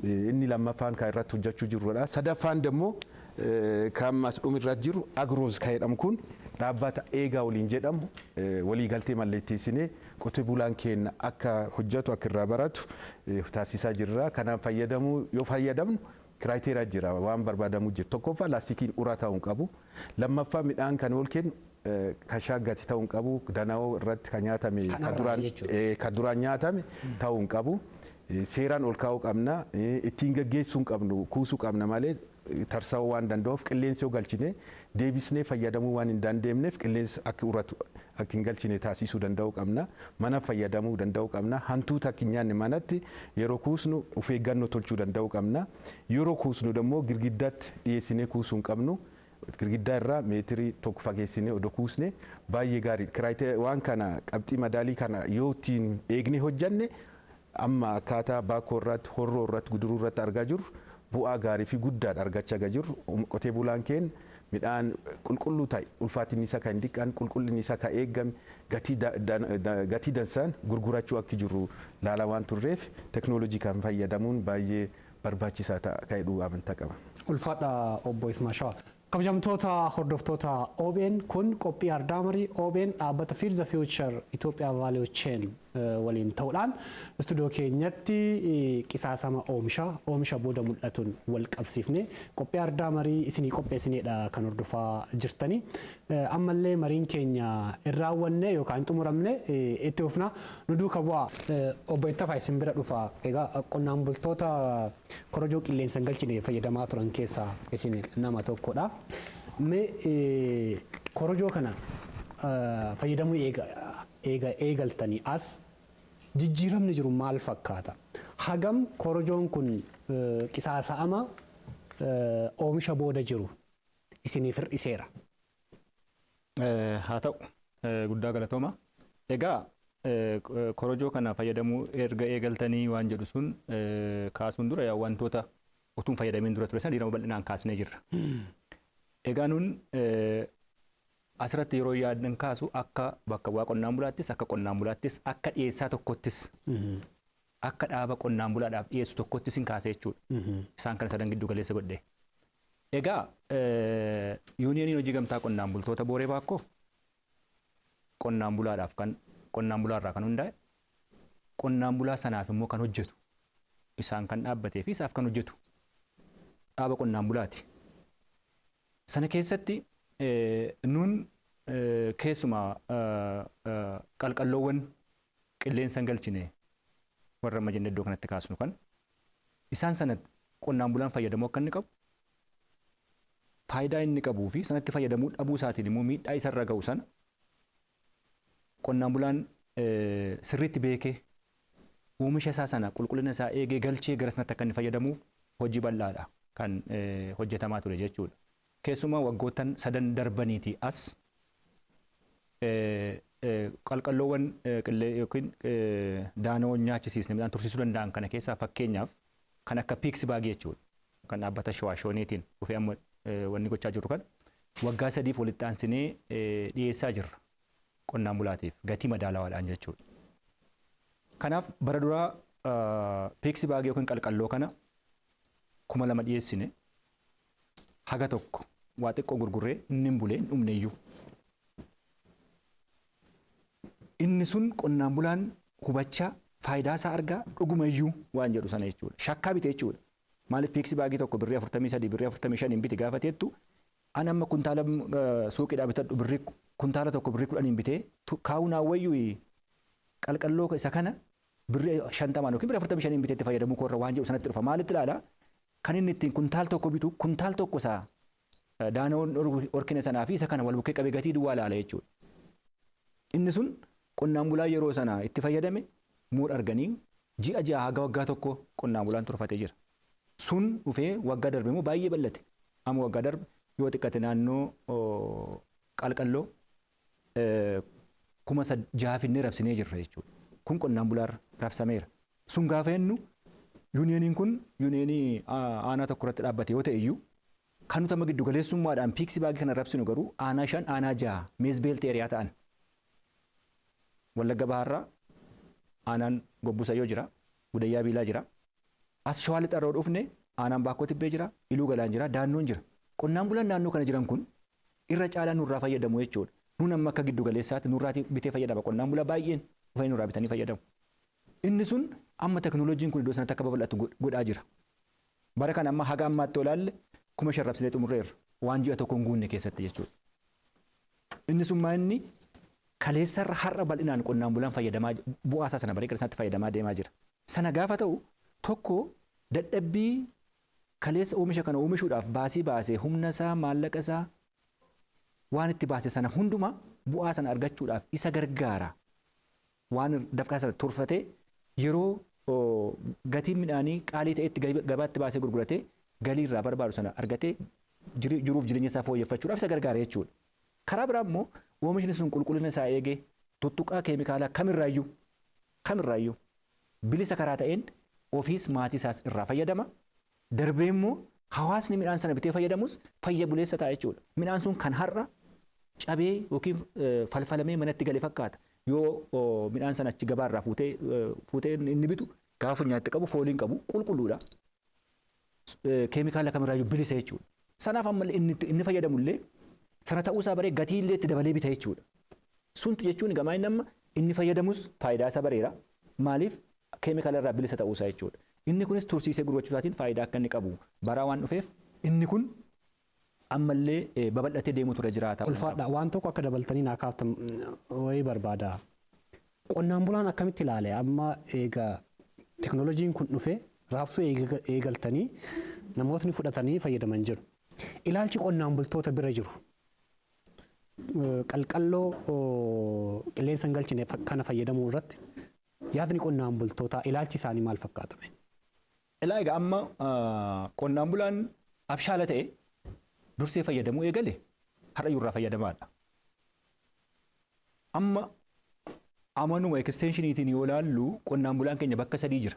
inni lammaffaan kan irratti hojjechuu jirrudha. Sadaffaan immoo kan as dhumirratti jiru agroos kan jedhamu kun dhaabbata eegaa waliin jedhamu waliigaltee mallatteessinee qotee bulaan keenya akka hojjetu, akka irraa baratu taasisaa jirra. Kanaaf fayyadamuu yoo fayyadamnu criteria jira, waan barbaadamu jira. Tokkoffaa laastikiin uraa ta'uu hin qabu. Lammaffaa midhaan kan ol kennu kan shaaggate ta'uu hin qabu. Danawoo irratti kan nyaatame, kan duraan nyaatame ta'uu hin qabu. Seeraan ol kaa'uu qabna. Ittiin gaggeessuu hin qabnu, kuusuu qabna malee tarsa'uu waan danda'uuf, qilleensi yoo galchine deebisnee fayyadamuu waan hin dandeenyeef, qilleensi akka uratu akka hin galchine taasisuu danda'uu qabna. Mana fayyadamuu danda'uu qabna. Hantuuta akka hin nyaanne manatti yeroo kuusnu of eeggannoo tolchuu danda'uu qabna. Yeroo kuusnu immoo girgiddaatti dhiyeessinee kuusuu hin qabnu. Girgiddaa irraa meetirii 1 fageessinee odoo kuusne baay'ee gaariidha. Waan kana qabxii madaalii kana yoo ittiin eegnee hojjanne, amma akkaataa Baakoo irratti, Horroo irratti, Guduruu irratti argaa jirru bu'aa gaarii fi guddaadha argachaa jirru. Qotee bulaan keenya midhaan qulqulluu ta'e, ulfaatinni isaa kan xiqqaan, qulqullinni isaa kan eegame, gatii dansaan gurgurachuu akka jirru laalaa waan turreef, teknoolojii kan fayyadamuun baay'ee barbaachisaa ta'a kan jedhu amantaa qaba. Ulfaadha, obbo Ismaa Shawaa. Kabajamtoota hordoftoota OBN, kun qophii Ardaa Marii. OBN dhaabbata Feed the Future Itoophiyaa Value Chain waliin ta'uudhaan istuudiyoo keenyatti qisaasama oomisha, oomisha booda mul'atuun wal qabsiifne qophii Ardaa Marii isinii qopheessineedha kan hordofaa jirtani. Ammallee mariin keenya hin raawwanne yookaan hin xumuramne, itti fufna, nu duuka bu'aa. Obbo Ittafaa, isin bira dhufa. Egaa qonnaan bultoota korojoo qilleensa hin galchine fayyadamaa turan keessaa isin nama tokkodha. Mee korojoo kana fayyadamuu eega eegaltanii as jijjiiramni jiru maal fakkaata? Hagam korojoon kun qisaasa'ama Oomisha booda jiru isiniif hir'iseera. Haa ta'u, guddaa galatooma. Egaa korojoo kana fayyadamuu erga eegaltanii waan jedhu sun kaasuun dura yaa wantoota utuu hin fayyadamiin dura ture sana diirama bal'inaan kaasnee jirra. Egaa nun asirratti yeroo yaadan kaasu akka bakka bu'aa qonnaan bulaattis, akka qonnaan bulaattis, akka dhiyeessaa tokkottis, akka dhaaba qonnaan bulaadhaaf dhiyeessu tokkottis hin kaase jechuudha. Isaan kana sadan giddu galeessa godhe. Egaa yuuniyeniin hojii gamtaa qonnaan bultoota Booree Baakkoo qonnaan bulaadhaaf kan qonnaan bulaarraa kan hundaa'e, qonnaan bulaa sanaaf immoo kan hojjetu, isaan kan dhaabbatee fi isaaf kan hojjetu dhaaba qonnaan bulaati. Sana keessatti nun keessumaa qalqalloowwan qilleensa hin galchine warra amma jenne iddoo kanatti kaasnu kan isaan sana qonnaan bulaan fayyadamuu akka inni qabu, faayidaa inni qabuu fi sanatti fayyadamuu dhabuu isaatiin immoo miidhaa isarra ga'u sana qonnaan bulaan sirriitti beekee oomisha isaa sana qulqullina isaa eegee galchee gara sanatti akka inni fayyadamuuf hojii bal'aadha kan hojjetamaa ture jechuudha. Keessumaa waggoottan sadan darbaniitii as qalqalloowwan qillee yookiin daanoo nyaachisiisne midhaan tursiisuu danda'an kana keessaa fakkeenyaaf kan akka PICS bagii jechuudha. Kan dhaabbata Shawaa Shooniitiin dhufee amma wanni gochaa jirru kan waggaa 3f walitti aansinee dhiyeessaa jirra qonnaan bulaatiif gatii madaalawaadhaan jechuudha. Kanaaf bara duraa PICS bagii yookiin qalqalloo kana 2000 dhiyeessine, haga tokko waa xiqqoo gurgurree inni hin bulee hin dhumne iyyuu. Inni sun qonnaan bulaan hubachaa, faayidaa isaa argaa, dhuguma iyyuu waan jedhu sana jechuudha. Shakkaa bite jechuudha. Maaliif PICS bagii tokko birrii 43, birrii 45 biti gaafa teettu, an amma kuntaala suuqiidhaa bitadhu birrii kuntaala tokko birrii 10n bitee kaa'uu naa wayyuu, qalqalloo isa kana birrii 50n yookiin birrii 45n bitee itti fayyadamuu koorra waan jedhu sanatti dhufa. Maalitti ilaala? Kan inni ittiin kuntaal tokko bitu, kuntaal tokko isaa daanoo orkine sanaa fi isa kana wal bukkee qabee gatii duwwaa ilaala jechuudha. Inni sun qonnaan bulaa yeroo sana itti fayyadame muur arganii ji'a 6 haga waggaa tokko qonnaan bulaan turfatee jira. Sun dhufee waggaa darbe immoo baay'ee bal'ate. Amma waggaa darbe yoo xiqqate naannoo qalqalloo 6,000 finnee rabsinee jirra jechuudha. Kun qonnaan bulaarra rabsameera. Sun gaafa jennu yuuniyeniin kun yuuniyenii aanaa tokko irratti dhaabbate yoo ta'e iyyuu, kan nuti amma giddu galeessummaadhaan PICS bagii kana rabsinu garuu aanaa shan, aanaa jaha maize belt area ta'an. Wallagga Bahaarraa aanaan Gobbusayyoo jira, Gudayyaa Biilaa jira. As Shawaa Lixarra dhufne aanaan Baakkoo Tibbee jira, Iluu Galaan jira, Daannoon jira. Qonnaan bulaan naannoo kana jiran kun irra caalaa nurraa fayyadamu jechuudha. Nuun amma akka giddu galeessaatti nurraa bitee fayyadama. Qonnaan bulaa baay'een dhufanii nurraa bitanii fayyadamu. Inni sun amma teknooloojiin kun iddoo sanatti akka babal'atu godhaa jira. Bara kana amma haga ammaatti yoo ilaalle 5,000 rabsinee xumurreerra. Waan ji'a tokko hin guunne keessatti jechuudha. Inni sun maa inni kaleessarra har'a bal'inaan qonnaan bulaan fayyadamaa, bu'aa isaa sana baree gara sanatti fayyadamaa deemaa jira. Sana gaafa ta'u tokko dadhabbii kaleessa oomisha kana oomishuudhaaf baasii baasee, humna isaa, maallaqa isaa waan itti baase sana hundumaa bu'aa sana argachuudhaaf isa gargaara. Waan dafqaa sana turfatee yeroo gatiin midhaanii qaalii ta'etti gabaatti baasee gurguratee galii irraa barbaadu sana argatee jiruuf jireenya isaa fooyyeffachuudhaaf isa gargaara jechuudha. Karaa biraa immoo oomishni sun qulqullina isaa eegee tuttuqaa keemikaalaa kamirraayyuu bilisa karaa ta'een ofiis maatii isaas irraa fayyadama. Darbee immoo hawaasni midhaan sana bitee fayyadamus fayya buleessa ta'a jechuudha. Midhaan sun kan har'a cabee yookiin falfalamee manatti gale fakkaata. Yoo midhaan sana achi gabaarraa fuutee inni bitu gaafa funyaatti qabu fooliin qabu, qulqulluudha. Keemikaala kamirraayyuu bilisa jechuudha. Sanaaf ammallee inni fayyadamullee sana ta'uusaa baree gatii illee itti dabalee bita jechuudha. Suntu jechuun gamaa inni amma inni fayyadamus faayidaa isaa bareera. Maaliif keemikaala irraa bilisa ta'uusaa jechuudha. Inni kunis tursiisee gurgurachuu isaatiin faayidaa akka inni qabu baraa waan dhufeef inni kun ammallee babal'atee deemuu ture jiraata. Ulfaadha, waan tokko akka dabaltanii naa kaaftan wayii barbaada. Qonnaan bulaan akkamitti ilaale amma eega teknooloojiin kun dhufe, raabsuu eegaltanii, namootni fudhatanii fayyadaman jiru? Ilaalchi qonnaan bultoota bira jiru qalqalloo qilleensa hin galchine kana fayyadamuu irratti yaadni qonnaan bultootaa, ilaalchi isaanii maal fakkaatame? Ilaa egaa amma qonnaan bulaan Abshaala ta'e dursee fayyadamuu eegale har'a irraa fayyadamaadha. Amma amanuma eksteenshiniitiin yoo laallu qonnaan bulaan keenya bakka sadii jira.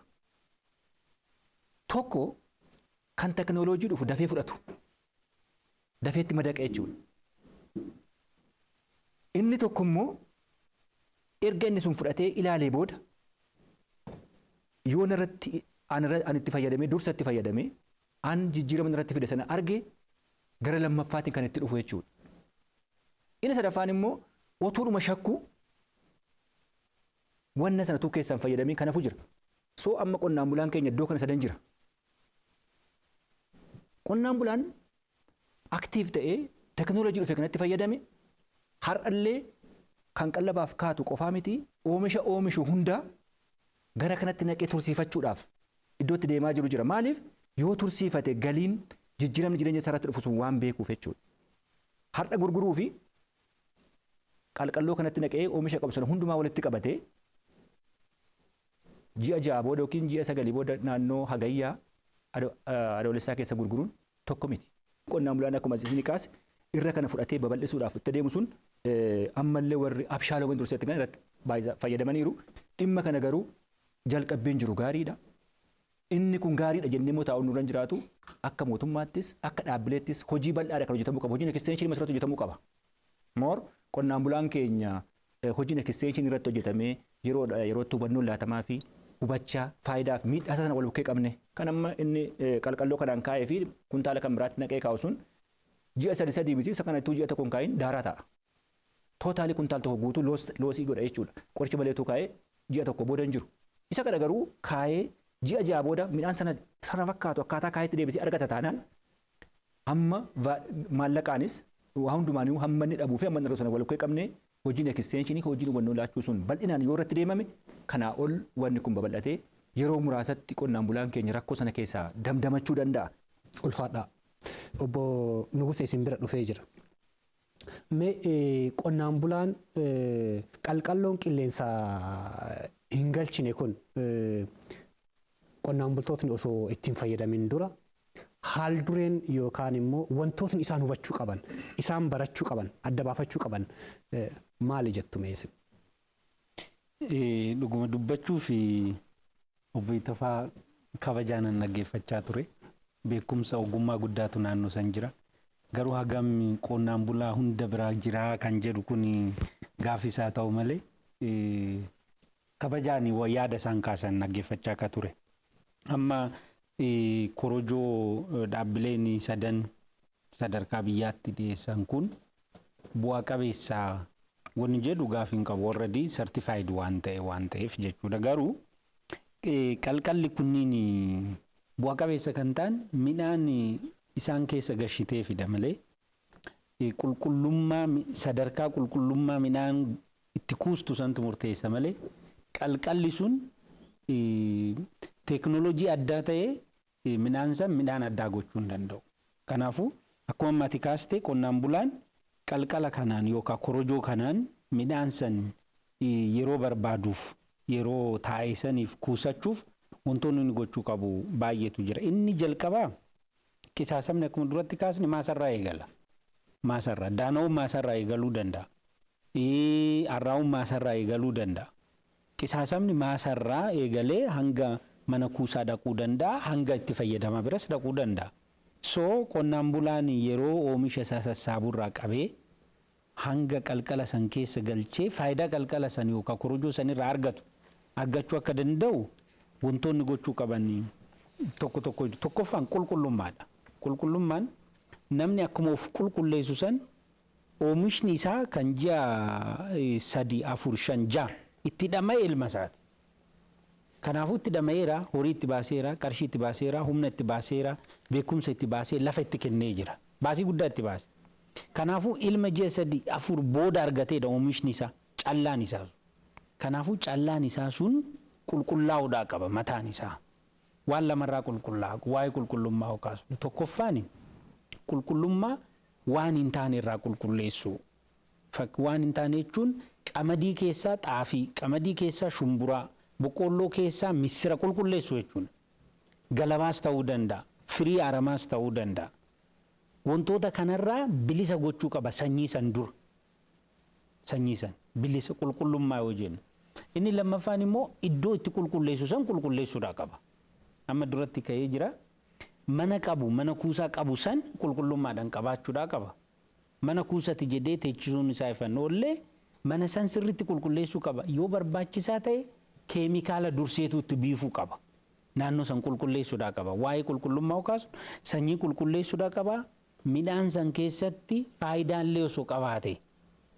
Tokko kan teknooloojii dhufu dafee fudhatu. Dafeetti madaqa jechuudha. Inni tokko immoo erga inni sun fudhatee ilaalee booda yoo narratti an itti fayyadamee dursa itti fayyadamee an jijjiirama narratti fide sana arge gara lammaffaatiin kan itti dhufu jechuudha. Inni sadaffaan immoo otuudhuma shakkuu wanna sana tuu keessaan fayyadamee kanafu jira. So amma qonnaan bulaan keenya iddoo kana sadan jira. Qonnaan bulaan active ta'ee teknooloojii dhufe kanatti fayyadame har'allee kan qallabaaf kaatu qofaa miti, oomisha oomishu hundaa gara kanatti naqee tursiifachuudhaaf iddoo itti deemaa jiru jira. Maaliif? Yoo tursiifate galiin jijjiiramni jireenya isaa irratti dhufu sun waan beekuuf jechuudha. Har'a gurguruu fi qalqalloo kanatti naqee oomisha qabu sana hundumaa walitti qabatee ji'a 6 booda yookiin ji'a 9 booda naannoo Hagayyaa, Adoolessaa keessa gurguruun tokko miti. Qonnaan bulaan akkuma isin kaase irra kana fudhatee babal'isuudhaaf itti deemu sun ammallee warri abshaalawwan durseetti kan irratti fayyadamaniiru. Dhimma kana garuu jalqabbiin jiru gaariidha. Inni kun gaariidha jennee immoo taa'uun nurra hin jiraatu. Akka mootummaattis akka dhaabbileettis hojii bal'aadha kan hojjetamuu qabu. Hojiin ekstenshinii masirratti hojjetamuu qaba. Moor qonnaan bulaan keenya hojiin ekstenshinii irratti hojjetamee yeroo yerootti hubannoon laatamaa fi hubachaa faayidaa fi miidhaa sana wal bukkee qabne kan amma inni qalqalloo kanaan kaa'ee fi kuntaala kan biraatti naqee kaa'u sun ji'a sadi sadii miti, isa kanattuu ji'a tokko hin kaa'in daaraa ta'a. Totally kuntaal tokko guutuu loss godha jechuudha. Qoricha maleetu kaa'ee ji'a tokko booda hin jiru. Isa kana garuu kaa'ee ji'a 6 booda midhaan sana sana fakkaatu akkaataa kaa'etti deebisee argata taanaan amma maallaqaanis waa hundumaaniyyuu hamma inni dhabuu fi hamma inni argatu sana wal bukkee qabne hojiin ekstenshinii, hojiin hubannoo laachuu sun bal'inaan yoo irratti deemame kanaa ol wanni kun babal'atee yeroo muraasatti qonnaan bulaan keenya rakkoo sana keessaa damdamachuu danda'a. Ulfaadhaa. Obbo Nugusee, isin bira dhufee jira. Mee qonnaan bulaan qalqalloon qilleensa hin galchine kun qonnaan bultootni osoo ittiin fayyadamin dura haal dureen yookaan immoo wantootni isaan hubachuu qaban, isaan barachuu qaban, adda baafachuu qaban maali jettu meesin? Dhuguma dubbachuu fi obbo Itafaa kabajaanan dhaggeeffachaa ture. Beekumsa ogummaa guddaatu naannoo san jira. Garuu hagam qonnaan bulaa hunda biraa jiraa kan jedhu kun gaafisaa ta'u malee kabajaan yaada isaan kaasan dhaggeeffachaa akka ture. Amma korojoo dhaabbileen sadan sadarkaa biyyaatti dhiyeessan kun bu'aa qabeessaa wanni jedhu gaafii hin qabu, already certified waan ta'e waan ta'eef jechuudha. Garuu qalqalli kunniin bu'aa qabeessa kan ta'an midhaan isaan keessa gashitee fida malee qulqullummaa, sadarkaa qulqullummaa midhaan itti kuustu santu murteessa malee qalqalli sun teeknooloojii addaa ta'ee midhaan san midhaan addaa gochuu hin danda'u. Kanaafuu akkuma ammati kaaste qonnaan bulaan qalqala kanaan yookaan korojoo kanaan midhaan san yeroo barbaaduuf, yeroo taa'e saniif kuusachuuf wantoonni inni gochuu qabu baay'eetu jira. Inni jalqabaa qisaasamni akkuma duratti kaasne maasarraa eegala. Maasarraa daana'uun maasarraa eegaluu danda'a. Arraa'uun maasarraa eegaluu danda'a. Qisaasamni maasarraa eegalee hanga mana kuusaa dhaquu danda'a, hanga itti fayyadamaa biras dhaquu danda'a. So qonnaan bulaan yeroo oomisha isaa sassaaburraa qabee hanga qalqala san keessa galchee faayidaa qalqala san yookaan korojoo san irraa argatu argachuu akka danda'u wantoonni gochuu qaban tokko tokko, tokkoffaan qulqullummaadha. Qulqullummaan namni akkuma of qulqulleessu san oomishni isaa kan ji'a 3, 4, 5, 6 itti dhama'e ilma isaati. Kanaafuu itti dhama'eera, horii itti baaseera, qarshii itti baaseera, humna itti baaseera, beekumsa itti baasee, lafa itti kennee jira. Baasii guddaa itti baase. Kanaafuu ilma ji'a 3, 4 booda argateedha oomishni isaa, callaan isaa. Kanaafuu callaan isaa sun qulqullaa'uudhaa qaba mataan isaa. Waan lamarraa qulqullaa'a waa'ee qulqullummaa kaasu. Tokkoffaan qulqullummaa waan hin taane irraa qulqulleessuu. Waan hin taane jechuun qamadii keessaa xaafii, qamadii keessaa shumburaa, boqqoolloo keessaa missira qulqulleessuu jechuudha. Galabaas ta'uu danda'a, firii aramaas ta'uu danda'a. Wantoota kanarraa bilisa gochuu qaba sanyii san dura. Sanyii san bilisa, qulqullummaa yoo jennu. Inni lammaffaan immoo iddoo itti qulqulleessu san qulqulleessuudhaa qaba. Amma duratti ka'ee jira. Mana qabu, mana kuusaa qabu san qulqullummaadhaan qabaachuudhaa qaba. Mana kuusati jedhee teechisuun isaa ifan oollee mana san sirriitti qulqulleessuu qaba. Yoo barbaachisaa ta'e keemikaala durseetu itti biifuu qaba. Naannoo san qulqulleessuudhaa qaba. Waa'ee qulqullummaa kaasu sanyii qulqulleessuudhaa qaba. Midhaan san keessatti faayidaan osoo qabaate.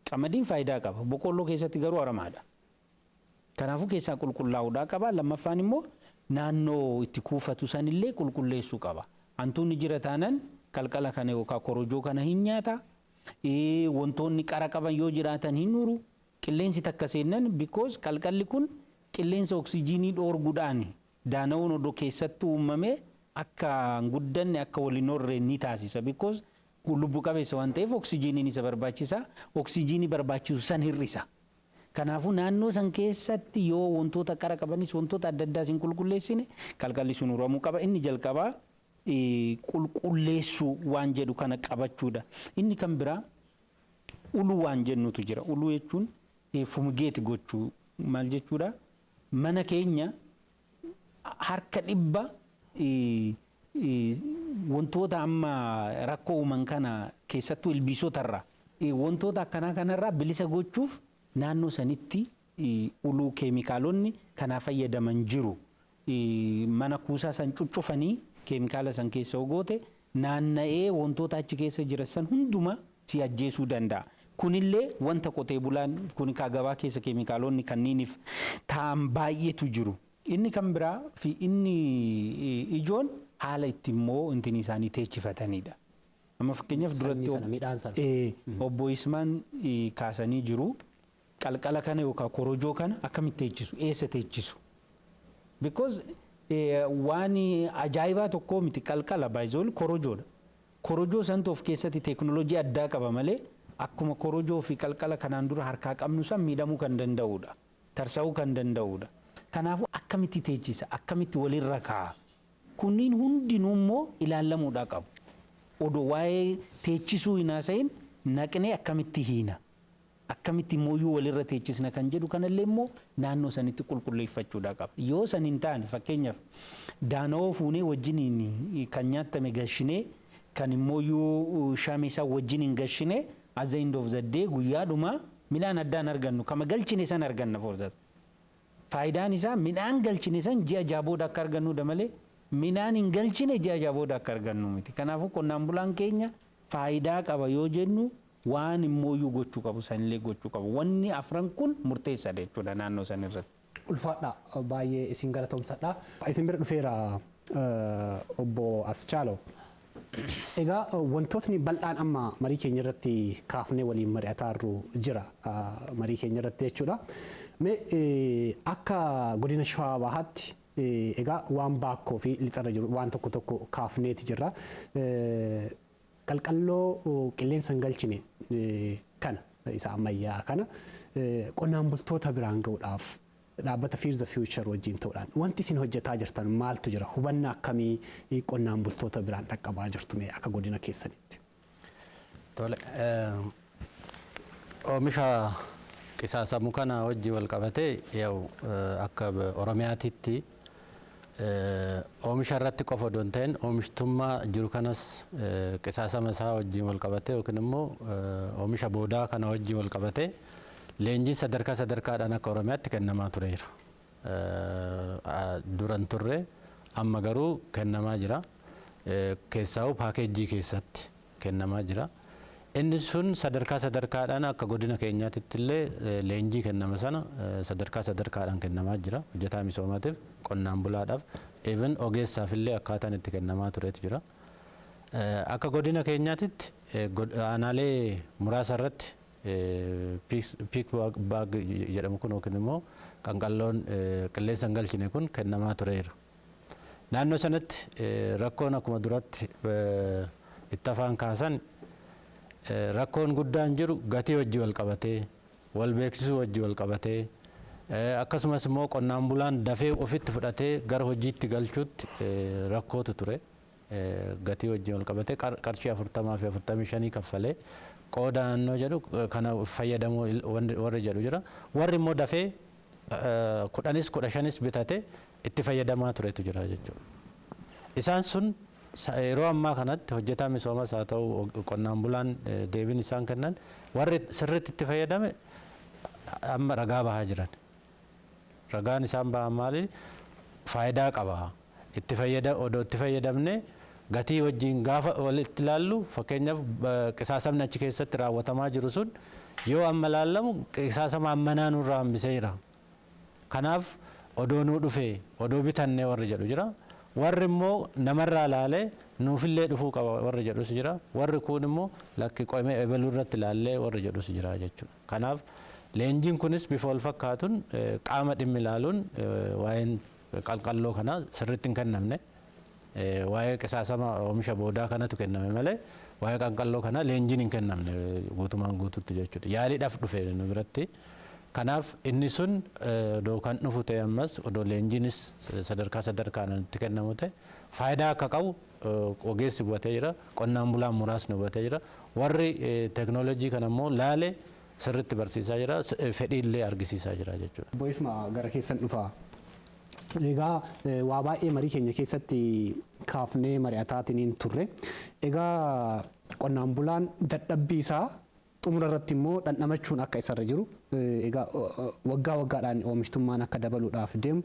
Qamadiin faayidaa qaba. Boqqolloo keessatti garuu aramaadha. Kanaafuu keessaa qulqullaa'uudhaa qaba. Lammaffaan immoo naannoo itti kuufatu sanillee qulqulleessuu qaba. Hantuunni jira taanan qalqala kana yookaan korojoo kana hin nyaata. Wantoonni qara qaban yoo jiraatan hin uru. Qilleensi takka seennan, because qalqalli kun qilleensa oksijiinii dhoorguudhaan daana'uun odoo keessattuu uumamee akka hin guddanne, akka waliin horre ni taasisa. Because lubbu qabeessa waan ta'eef oksijiiniin isa barbaachisa. Oksijiinii barbaachisu san hir'isa. Kanaafuu naannoo san keessatti yoo wantoota qara qabanis, wantoota adda addaas hin qulqulleessine, qalqalli sun uramuu qaba. Inni jalqabaa qulqulleessuu waan jedhu kana qabachuudha. Inni kan biraa uluu waan jennutu jira. Uluu jechuun fumigate gochuu maal jechuudha? Mana keenya 100 wantoota amma rakkoo uuman kana, keessattuu ilbiisotarraa, wantoota akkanaa kanarraa bilisa gochuuf naannoo sanitti uluu keemikaalonni kanaa fayyadaman jiru. Mana kuusaa san cuccufanii keemikaala san keessa goote naanna'ee wantoota achi keessa jiran san hunduma si ajjeesuu danda'a. Kunillee wanta qotee bulaan kun gabaa keessa keemikaalonni kanniiniif ta'an baay'eetu jiru. Inni kan biraa fi inni ijoon haala itti immoo intini isaanii teechifatanidha. Amma fakkeenyaaf duratti obbo Ismaan kaasanii jiru. Qalqala kana yookaan korojoo kana akkamitti teechisu? Eessa teechisu? Because waan ajaa'ibaa tokko miti qalqala baay'isool korojoodha. Korojoo santu of keessatti teekinooloojii addaa qaba malee akkuma korojoo fi qalqala kanaan dura harkaa qabnu san miidhamuu kan danda'udha. Tarsa'uu kan danda'udha. Kanaafuu akkamitti teechisa? Akkamitti walirra kaa'a? Kunniin hundinuu immoo ilaalamuudhaa qabu. Odoo waa'ee teechisuu hin haasa'in naqnee akkamitti hiina? Akkamitti mooyyuu walirra teechisna kan jedhu kanallee immoo naannoo sanitti qulqulleeffachuudhaa qaba. Yoo san hin taane, fakkeenyaaf daana'oo fuunee wajjiniin kan nyaattame gashinee, kan immooyyuu shame isaa wajjin hin gashinee, at the end of the day guyyaadhuma midhaan addaan argannu kama galchine san arganna for that. Faayidaan isaa midhaan galchine san ji'a 6 booda akka argannudha malee midhaan hin galchine ji'a 6 booda akka argannu miti. Kanaafuu qonnaan bulaan keenya faayidaa qaba yoo jennu waan immooyyuu gochuu qabu sanillee gochuu qabu. Wanni afran kun murteessaadha jechuudha naannoo san irratti. Ulfaadha, baay'ee isin galatoomsadha. Isin bira dhufeera, obbo Aschaalo. Egaa wantootni bal'aan amma marii keenya irratti kaafnee waliin mari'ataarru jira marii keenya irratti jechuudha. Mee akka godina Shawaa Bahaatti egaa waan baakkoo fi lixarra jiru waan tokko tokko kaafneeti jirra. Qalqalloo qilleensa hin galchine kana isa ammayyaa kana qonnaan bultoota biraan ga'uudhaaf dhaabbata Feed the Future wajjin ta'uudhaan wanti isin hojjetaa jirtan maaltu jira? Hubannaa akkamii qonnaan bultoota biraan dhaqqabaa jirtu mee akka godina keessanitti? Tole, oomisha qisaasamuu kana wajjin wal qabatee yaa'u akka Oromiyaatitti oomisha irratti qofa odoo hin ta'in oomishtummaa jiru kanas qisaasama isaa wajjin wal qabatee yookiin immoo oomisha boodaa kana wajjin wal qabatee leenjiin sadarkaa sadarkaadhaan akka Oromiyaatti kennamaa tureera. Duran turre, amma garuu kennamaa jira. Keessaa'u paakeejjii keessatti kennamaa jira. Inni sun sadarkaa sadarkaadhaan akka godina keenyaatitti illee leenjii kennama sana sadarkaa sadarkaadhaan kennamaa jira. Hojjetaa misoomaatiif, qonnaan bulaadhaaf, even ogeessaaf illee akkaataan itti kennamaa turetu jira. Akka godina keenyaatitti aanaalee muraasa irratti pick bag jedhamu kun yookiin immoo qanqalloon qilleensa hin galchine kun kennamaa tureera. Naannoo sanatti rakkoon akkuma duratti itti afaan kaasan rakkoon guddaan jiru gatii wajjii wal qabatee, wal beeksisuu wajjii wal qabatee, akkasumas immoo qonnaan bulaan dafee ofitti fudhatee gara hojiitti galchuutti rakkootu ture. gatii wajjin wal qabatee qarshii 40 fi 45 kaffalee qooda naannoo jedhu kana fayyadamuu warri jedhu jira. Warri immoo dafee 10s 15s bitate itti fayyadamaa turetu jira jechuudha. Isaan sun yeroo ammaa kanatti hojjetaa misoomas haa ta'u qonnaan bulaan deebiin isaan kennan warri sirriitti itti fayyadame amma ragaa bahaa jiran. Ragaan isaan bahan maali? Faayidaa qaba. Itti fayyada odoo itti fayyadamne gatii wajjin gaafa walitti ilaallu, fakkeenyaaf qisaasamni achi keessatti raawwatamaa jiru sun yoo amma laallamu qisaasama ammanaa nurraa hambiseera. Kanaaf odoo nuu dhufee odoo bitannee warri jedhu jira. Warri immoo namarraa laalee nuufillee dhufuu qaba warri jedhus jira. Warri kuun immoo lakki qomee ebaluu irratti laallee warri jedhus jira jechuudha. Kanaaf leenjiin kunis bifa wal fakkaatuun qaama dhimmi ilaaluun waa'een qalqalloo kana sirriitti hin kennamne. Waa'ee qisaasama oomisha boodaa kanatu kenname malee waa'ee qalqalloo kana leenjiin hin kennamne guutumaan guututti jechuudha. Yaaliidhaaf dhufe nu biratti. Kanaaf inni sun odoo kan dhufu ta'e ammas odoo leenjiinis sadarkaa sadarkaan itti kennamu ta'e faayidaa akka qabu ogeessi hubatee jira. Qonnaan bulaan muraasni hubatee jira. Warri teeknooloojii kana immoo laalee sirriitti barsiisaa jira. Fedhii illee argisiisaa jira jechuudha. Bo'isuma gara keessan dhufa. Egaa waa baay'ee marii keenya keessatti kaafnee mari'ataatiin turre. Egaa qonnaan bulaan dadhabbii isaa xumura irratti immoo dhandhamachuun akka isarra jiru, egaa waggaa waggaadhaan oomishtummaan akka dabaluudhaaf deemu,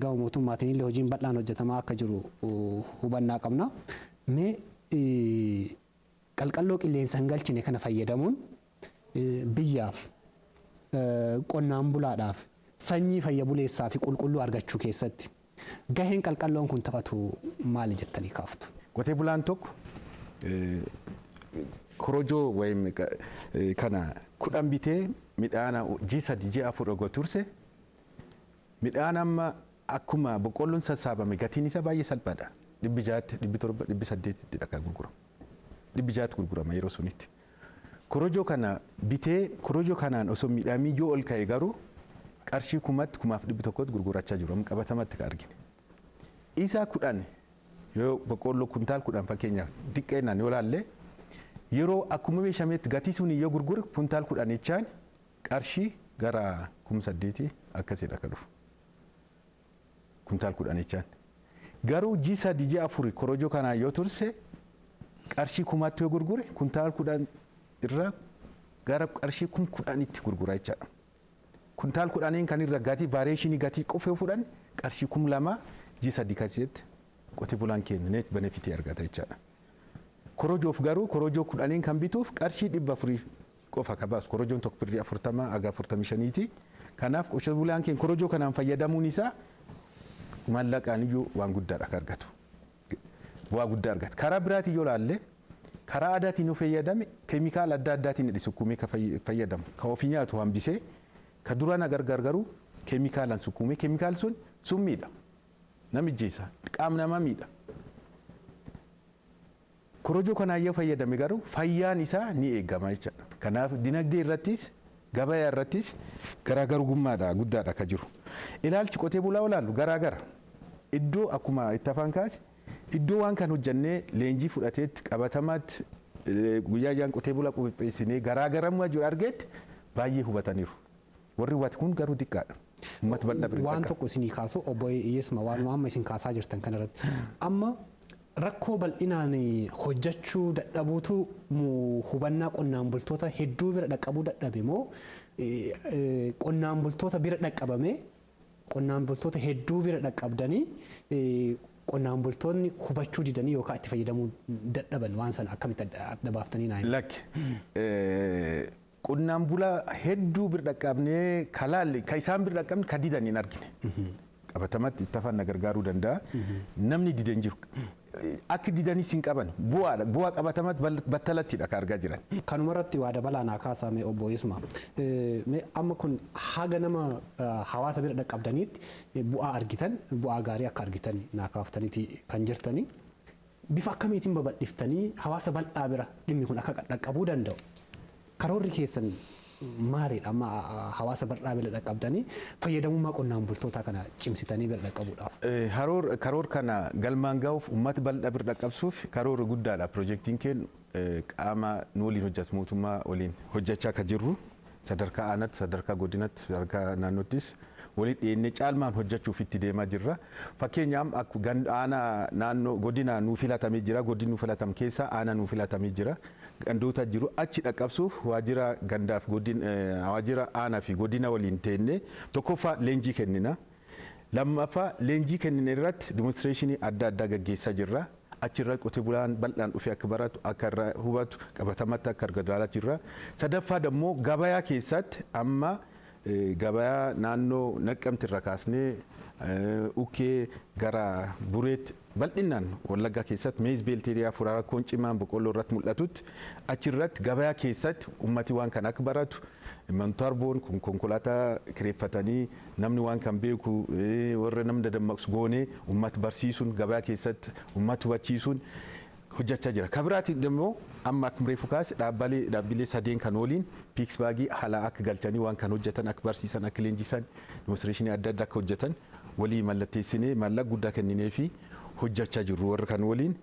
gama mootummaatiin illee hojiin bal'aan hojjetamaa akka jiru hubannaa qabna. Mee qalqalloo qilleensa hin galchine kana fayyadamuun biyyaaf, qonnaan bulaadhaaf sanyii fayya buleessaa fi qulqulluu argachuu keessatti gaheen qalqalloon kun taphatu maali jettanii kaaftu? Qotee bulaan tokko korojoo wayim kana 10 bitee midhaan ji'a 3 ji'a 4 ogoo turse, midhaan amma akkuma boqqolloon sassaabame gatiin isaa baay'ee salphaadha. 600tti, 700, 800tti kan gurguramu. 600tti gurgurama yeroo sunitti. Korojoo kana bitee korojoo kanaan osoo midhaan yoo ol ka'e garuu qarshii 1000tti, 1100tti gurgurachaa jiru amma qabatamatti kan argine. Isaa 10 yoo boqqolloo kuntaal 10 fakkeenyaaf xiqqeenaan yoo laalle, yeroo akkuma meeshameetti gatii sun yoo gurgure kuntaal 10 jechaan qarshii gara 8000 akkasidha kan dhufu. Kuntaal 10 jechaan. Garuu ji'a 3 ji'a 4 korojoo kanaan yoo turse qarshii 1000tti yoo gurgure kuntaal 10 irraa gara qarshii 10,000tti gurgura jechaadha. Kuntaal 10n kan irra gatii variation gatii qofa yoo fudhan qarshii 2000 ji'a 3 keessatti qote bulaan keenya net benefitii argata jechaadha. Korojoof garuu korojoo 10n kan bituuf qarshii 400 qofa ka baasu, korojoon tokko birrii 40 haga 45ti. Kanaaf qote bulaan keenya korojoo kanaan fayyadamuun isaa maallaqaan iyyuu waan guddaadha kan argatu. Bu'aa guddaa argata. Karaa biraatiin yoo laalle, karaa aadaatiin yoo fayyadame keemikaala adda addaatiin hidhi sukkuumee ka fayyadamu. Ka ofii nyaatu hambisee ka duraan gargar garuu keemikaalaan sukkuumee, keemikaal sun summiidha. Namijjeessa, qaama namaa miidha. Korojoo kanaan yoo fayyadame garuu fayyaan isaa ni eegama jechaadha. Kanaaf dinagdee irrattis gabaa irrattis garaagarummaadha guddaadha ka jiru. Ilaalchi qotee bulaa olaallu garaagara. Iddoo akkuma itti afaan kaase iddoo waan kan hojjannee leenjii fudhateetti qabatamaatti guyyaa jaan qotee bulaa qopheessinee garaagarummaa jiru argeetti baay'ee hubataniiru. Warri hubate kun garuu xiqqaadha. Uummata bal'aa bira Waan tokko isinii kaasu, obbo Yeesuma, waan amma isin kaasaa jirtan kanarratti. Amma rakkoo bal'inaan hojjechuu dadhabuutu hubannaa qonnaan bultoota hedduu bira dhaqqabuu dadhabe moo qonnaan bultoota bira dhaqqabame, qonnaan bultoota hedduu bira dhaqqabdanii qonnaan bultoonni hubachuu didanii yookaan itti fayyadamuu dadhaban, waan sana akkamitti adda baaftanii naa himu? Lakki, qonnaan bulaa hedduu bira dhaqqabnee kalaalle ka isaan bira dhaqqabne ka didan hin argine. Qabatamatti itti afaan na gargaaruu danda'a. Namni dide hin jiru. Akka didanis hin qaban, bu'aadha, bu'aa qabatamatti battalattidha ka argaa jiran. Kanumarratti waa dabalaa naa kaasame, obbo Yeesuma. Mee amma kun haga nama hawaasa bira dhaqqabdaniitti bu'aa argitan, bu'aa gaarii akka argitan naa kaaftaniiti kan jirtanii. Bifa akkamiitiin babal'iftanii hawaasa bal'aa bira dhimmi kun akka dhaqqabuu danda'u? Karoorri keessan maalidha amma hawaasa bal'aa bira dhaqqabdanii fayyadamummaa qonnaan bultootaa kana cimsitanii bira dhaqqabuudhaaf? Karoor kana galmaan gahuuf, uummata bal'aa bira dhaqqabsuuf karoora guddaadha. Piroojeektiin keenya qaama nu waliin hojjetu, mootummaa waliin hojjechaa kan jirru, sadarkaa aanaatti, sadarkaa godinatti, sadarkaa naannoottis waliin dhiyeennee caalmaan hojjechuuf itti deemaa jirra. Fakkeenyaaf, akka aanaa naannoo godina nuu filatamee jira. Godinni nuu filatame keessaa aanaa nuu filatamee jira. Gandoota jiru achi dhaqqabsuuf waajjira gandaaf godin, waajjira aanaa fi godina waliin teennee tokkoffaa leenjii kennina. Lammaffaa, leenjii kennine irratti demonstration adda addaa gaggeessaa jirra. Achirra qote bulaan bal'aan dhufee akka baratu, akka irraa hubatu, qabatamatti akka argatu ilaalaa jirra. Sadaffaa dammoo gabayaa keessatti amma gabayaa naannoo Naqqamti irra kaasnee ukkee gara Bureetti, bal'inaan Wallaggaa keessatti maize belt area furaa rakkoon cimaan boqqolloo irratti mul'atutti, achirratti gabayaa keessatti ummati waan kana akka baratu montarboon konkolaataa kireeffatanii, namni waan kan beeku warra namni dadammaqsu goonee, ummata barsiisuun, gabayaa keessatti ummata hubachiisuun hojjechaa jira. Kabiraatiin immoo amma akkuma reefu kaase dhaabbilee sadeen kan waliin PICS bag haala akka galchanii waan kan hojjetan, akka barsiisan, akka leenjisan, demonstration adda addaa akka hojjetan walii mallatteessinee, maallaqa guddaa kenninee fi hojjechaa jirru warra kan waliin.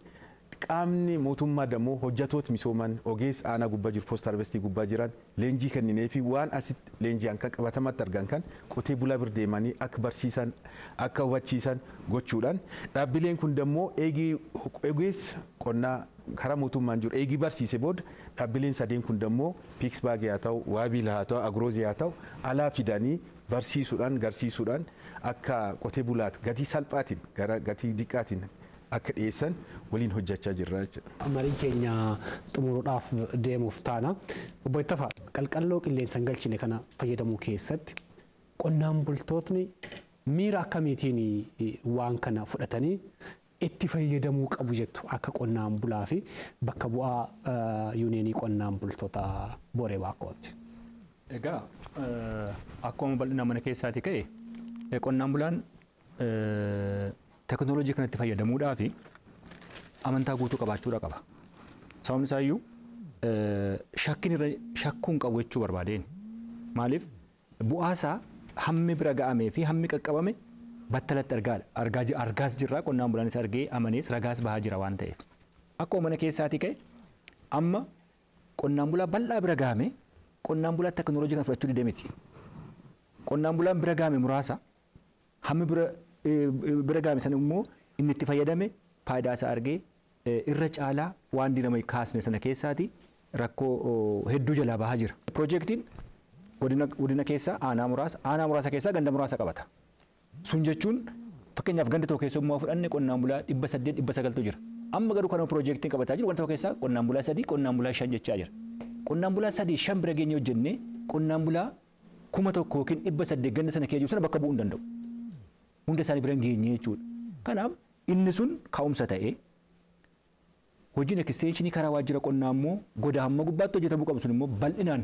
Qaamni mootummaa dammoo hojjetoota misooman, ogeessa aanaa gubbaa jiru, post harvestii gubbaa jiran leenjii kenninee fi waan asitti leenji'an kan qabatamatti argan kan qotee bulaa bira deemanii akka barsiisan, akka hubachiisan gochuudhaan, dhaabbileen kun dammoo eegii ogeessa qonnaa karaa mootummaan jiru eegii barsiise booda, dhaabbileen sadeen kun dammoo PICS bag haa ta'u, waabiil haa ta'u, agroozii haa ta'u, alaa fidanii barsiisuudhaan, garsiisuudhaan akka qotee bulaat gatii salphaatiin gara gatii diqqaatiin akka dhiyeessan waliin hojjechaa jirra jechuudha. Marii keenya xumuruudhaaf deemuuf taana. Obbo Ittafaa, qalqalloo qilleensa hin galchine kana fayyadamuu keessatti qonnaan bultootni miira akkamiitiin waan kana fudhatanii itti fayyadamuu qabu jettu, akka qonnaan bulaa fi bakka bu'aa yuuniyeenii qonnaan bultoota Booree Baakkootti? Egaa, akkuma bal'ina mana keessaati ka'e, qonnaan bulaan teknooloojii kanatti fayyadamuudhaaf amantaa guutuu qabaachuudha qaba. Sababni isaayyuu shakkiin irra shakkuun qabu jechuu barbaadeen. Maaliif, bu'aasaa hammi bira ga'amee fi hammi qaqqabame battalatti argaadha. Argaas jirra, qonnaan bulaanis argee amanees ragaas bahaa jira waan ta'eef. Akkuma mana keessaatii ka'e, amma qonnaan bulaa bal'aa bira ga'ame, qonnaan bulaa teknooloojii kana fudhachuu dide miti. Qonnaan bulaan bira ga'ame muraasa, hammi bira ga'ame sana immoo inni itti fayyadame faayidaa isaa argee irra caalaa waan dinama kaasne sana keessaati rakkoo hedduu jalaa bahaa jira. Piroojeektiin godina keessa aanaa muraasa, aanaa muraasa keessaa ganda muraasa qabata. Sun jechuun fakkeenyaaf ganda tokko keessa immoo fudhanne qonnaan bulaa 800, 900tu jira. Amma garuu kanuma piroojeektiin qabataa jiru ganda tokko keessaa qonnaan bulaa sadii, qonnaan bulaa shan jechaa jira. Qonnaan bulaa sadii, shan bira geenye hojjennee qonnaan bulaa 1000 yookiin 800 ganda sana keessa jiru sana bakka bu'uu hin danda'u. Hunda isaanii bira hin geenye jechuudha. Kanaaf inni sun ka'umsa ta'ee, hojiin ekstenshinii karaa waajjira qonnaa immoo goda hamma gubbaatti hojjetamuu qabu sun immoo bal'inaan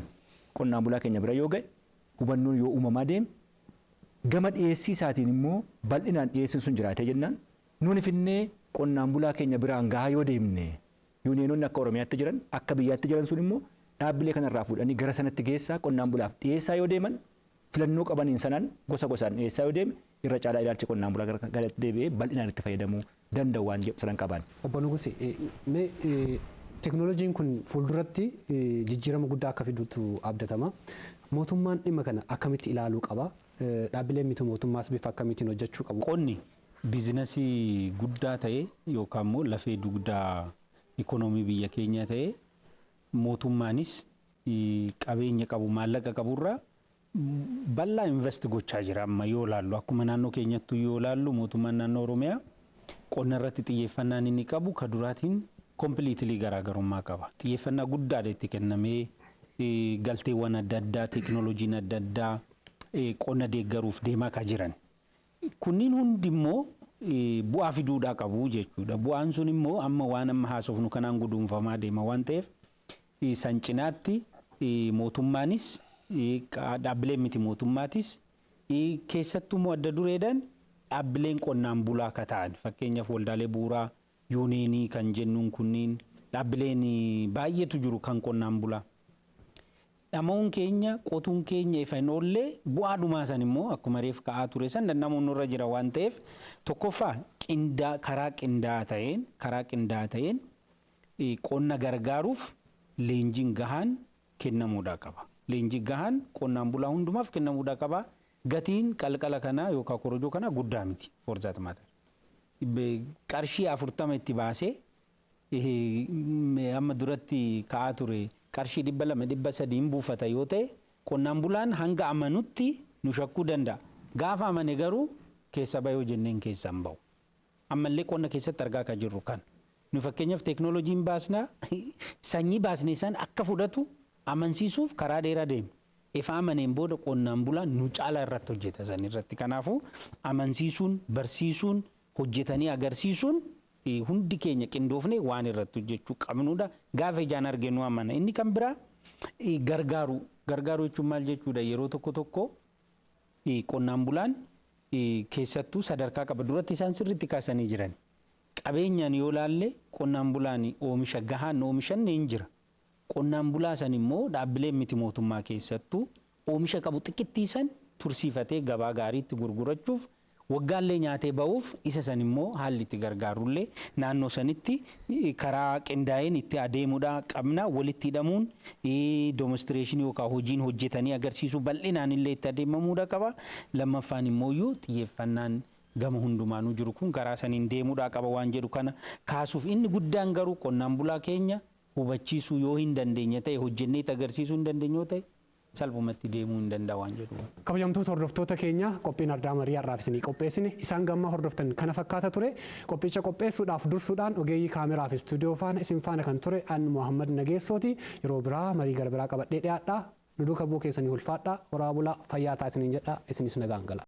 qonnaan bulaa keenya bira yoo ga'e, hubannoon yoo uumamaa deeme, gama dhiyeessii isaatiin immoo bal'inaan dhiyeessiin sun jiraatee jennaan, nuuni finnee qonnaan bulaa keenya biraan gahaa yoo deemne, yuuniyeenonni akka Oromiyaatti jiran, akka biyyaatti jiran sun immoo dhaabbilee kanarraa fuudhanii gara sanatti geessaa, qonnaan bulaaf dhiyeessaa yoo deeman, filannoo qabaniin sanaan gosa gosaan dhiyeessaa yoo deeme, irra caalaa ilaalchi qonnaan bulaa gara deebi'ee bal'inaan itti fayyadamuu danda'u waan jedhu sanan qaban. Obbo Nugusee, mee teknooloojiin kun fuulduratti jijjiirama guddaa akka fidutu abdatama. Mootummaan dhimma kana akkamitti ilaaluu qaba? Dhaabbileen miti mootummaas bifa akkamiitiin hojjechuu qabu? Qonni biizinasii guddaa ta'e yookaan immoo lafee dugdaa ikoonoomii biyya keenyaa ta'e, mootummaanis qabeenya qabu, maallaqa qaburraa bal'aa invest gochaa jira. Amma yoo laallu, akkuma naannoo keenyattu yoo laallu, mootummaan naannoo Oromiyaa qonna irratti xiyyeeffannaan inni qabu ka duraatiin completely garaagarummaa qaba. Xiyyeeffannaa guddaadha itti kennamee, galteewwan adda addaa, teekinooloojiin adda addaa qonna deeggaruuf deemaa kan jiran. Kunniin hundi immoo bu'aa fiduudhaa qabu jechuudha. Bu'aan sun immoo amma waan amma haasofnu kanaan guduunfamaa deema waan ta'eef, san cinaatti mootummaanis, dhaabbileen miti mootummaatis, keessattuu immoo adda dureedhaan dhaabbileen qonnaan bulaa akka ta'an, fakkeenyaaf waldaalee bu'uuraa, yuuneenii kan jennuun kunniin, dhaabbileen baay'eetu jiru kan qonnaan bulaa. Dhama'uun keenya, qotuun keenya ifa hin oollee, bu'aa dhumaa san immoo akkuma reef ka'aa ture san namoonni irra jira waan ta'eef, tokkoffaa karaa qindaa'aa ta'een qonna gargaaruuf leenjiin gahaan kennamuudhaa qaba. Leenjii gahaan qonnaan bulaa hundumaaf kennamuudhaa qaba. Gatiin qalqala kanaa yookaan korojoo kanaa guddaa miti, for that matter. Qarshii 40 itti baasee, amma duratti ka'aa ture, qarshii 200, 300n buufata yoo ta'e, qonnaan bulaan hanga amanutti nu shakkuu danda'a. Gaafa amane garuu keessa bahee jenneen keessa hin bahu. Ammallee qonna keessatti argaa kan jirru kan. Nu fakkeenyaaf teeknooloojiin baasnaa, sanyii baasnee san akka fudhatu amansiisuuf karaa dheeraa deema. Ifa amaneen booda qonnaan bulaan nu caalaa irratti hojjeta san irratti. Kanaafuu amansiisuun, barsiisuun, hojjetanii agarsiisuun hundi keenya qindoofne waan irratti hojjechuu qabnudha. Gaafa ijaan arginu amana. Inni kan biraa gargaaru. Gargaaru jechuun maal jechuudha? Yeroo tokko tokko qonnaan bulaan keessattuu sadarkaa qaba. Duratti isaan sirriitti kaasanii jiran. Qabeenyaan yoo laalle, qonnaan bulaan oomisha gahaan oomishanne hin jira. Qonnaan bulaa san immoo dhaabbileen miti mootummaa keessattuu oomisha qabu xiqqittii san tursiifatee gabaa gaariitti gurgurachuuf, waggaallee nyaatee ba'uuf, isa san immoo haalli itti gargaarullee naannoo sanitti karaa qindaa'een itti adeemuudha qabna. Walitti hidhamuun, demonstration yookaan hojiin hojjetanii agarsiisuu bal'inaan illee itti adeemamuudha qaba. Lammaffaan immoo xiyyeeffannaan gama hundumaanuu jiru kun karaa saniin deemuudha qaba waan jedhu kana kaasuuf. Inni guddaan garuu qonnaan bulaa keenya hubachiisuu yoo hin dandeenye ta'e, hojjennee agarsiisuu hin dandeenye yoo ta'e, salphumatti deemuu hin danda'a waan jedhu. Kabajamtoota hordoftoota keenya, qophiin ardaa marii har'aaf isinii qopheessine isaan gammaa hordoftan kana fakkaata ture. Qophicha qopheessuudhaaf dursuudhaan ogeeyyii kaameraa fi istuudiyoo faana isin faana kan ture an Muhammad Nageessooti. Yeroo biraa marii gara biraa qabadhee dhiyaadha. Nu duuka bu'uu keessanii ulfaadha. Horaa bulaa, fayyaa ta'a isiniin jedha. Isinis nagaan gala.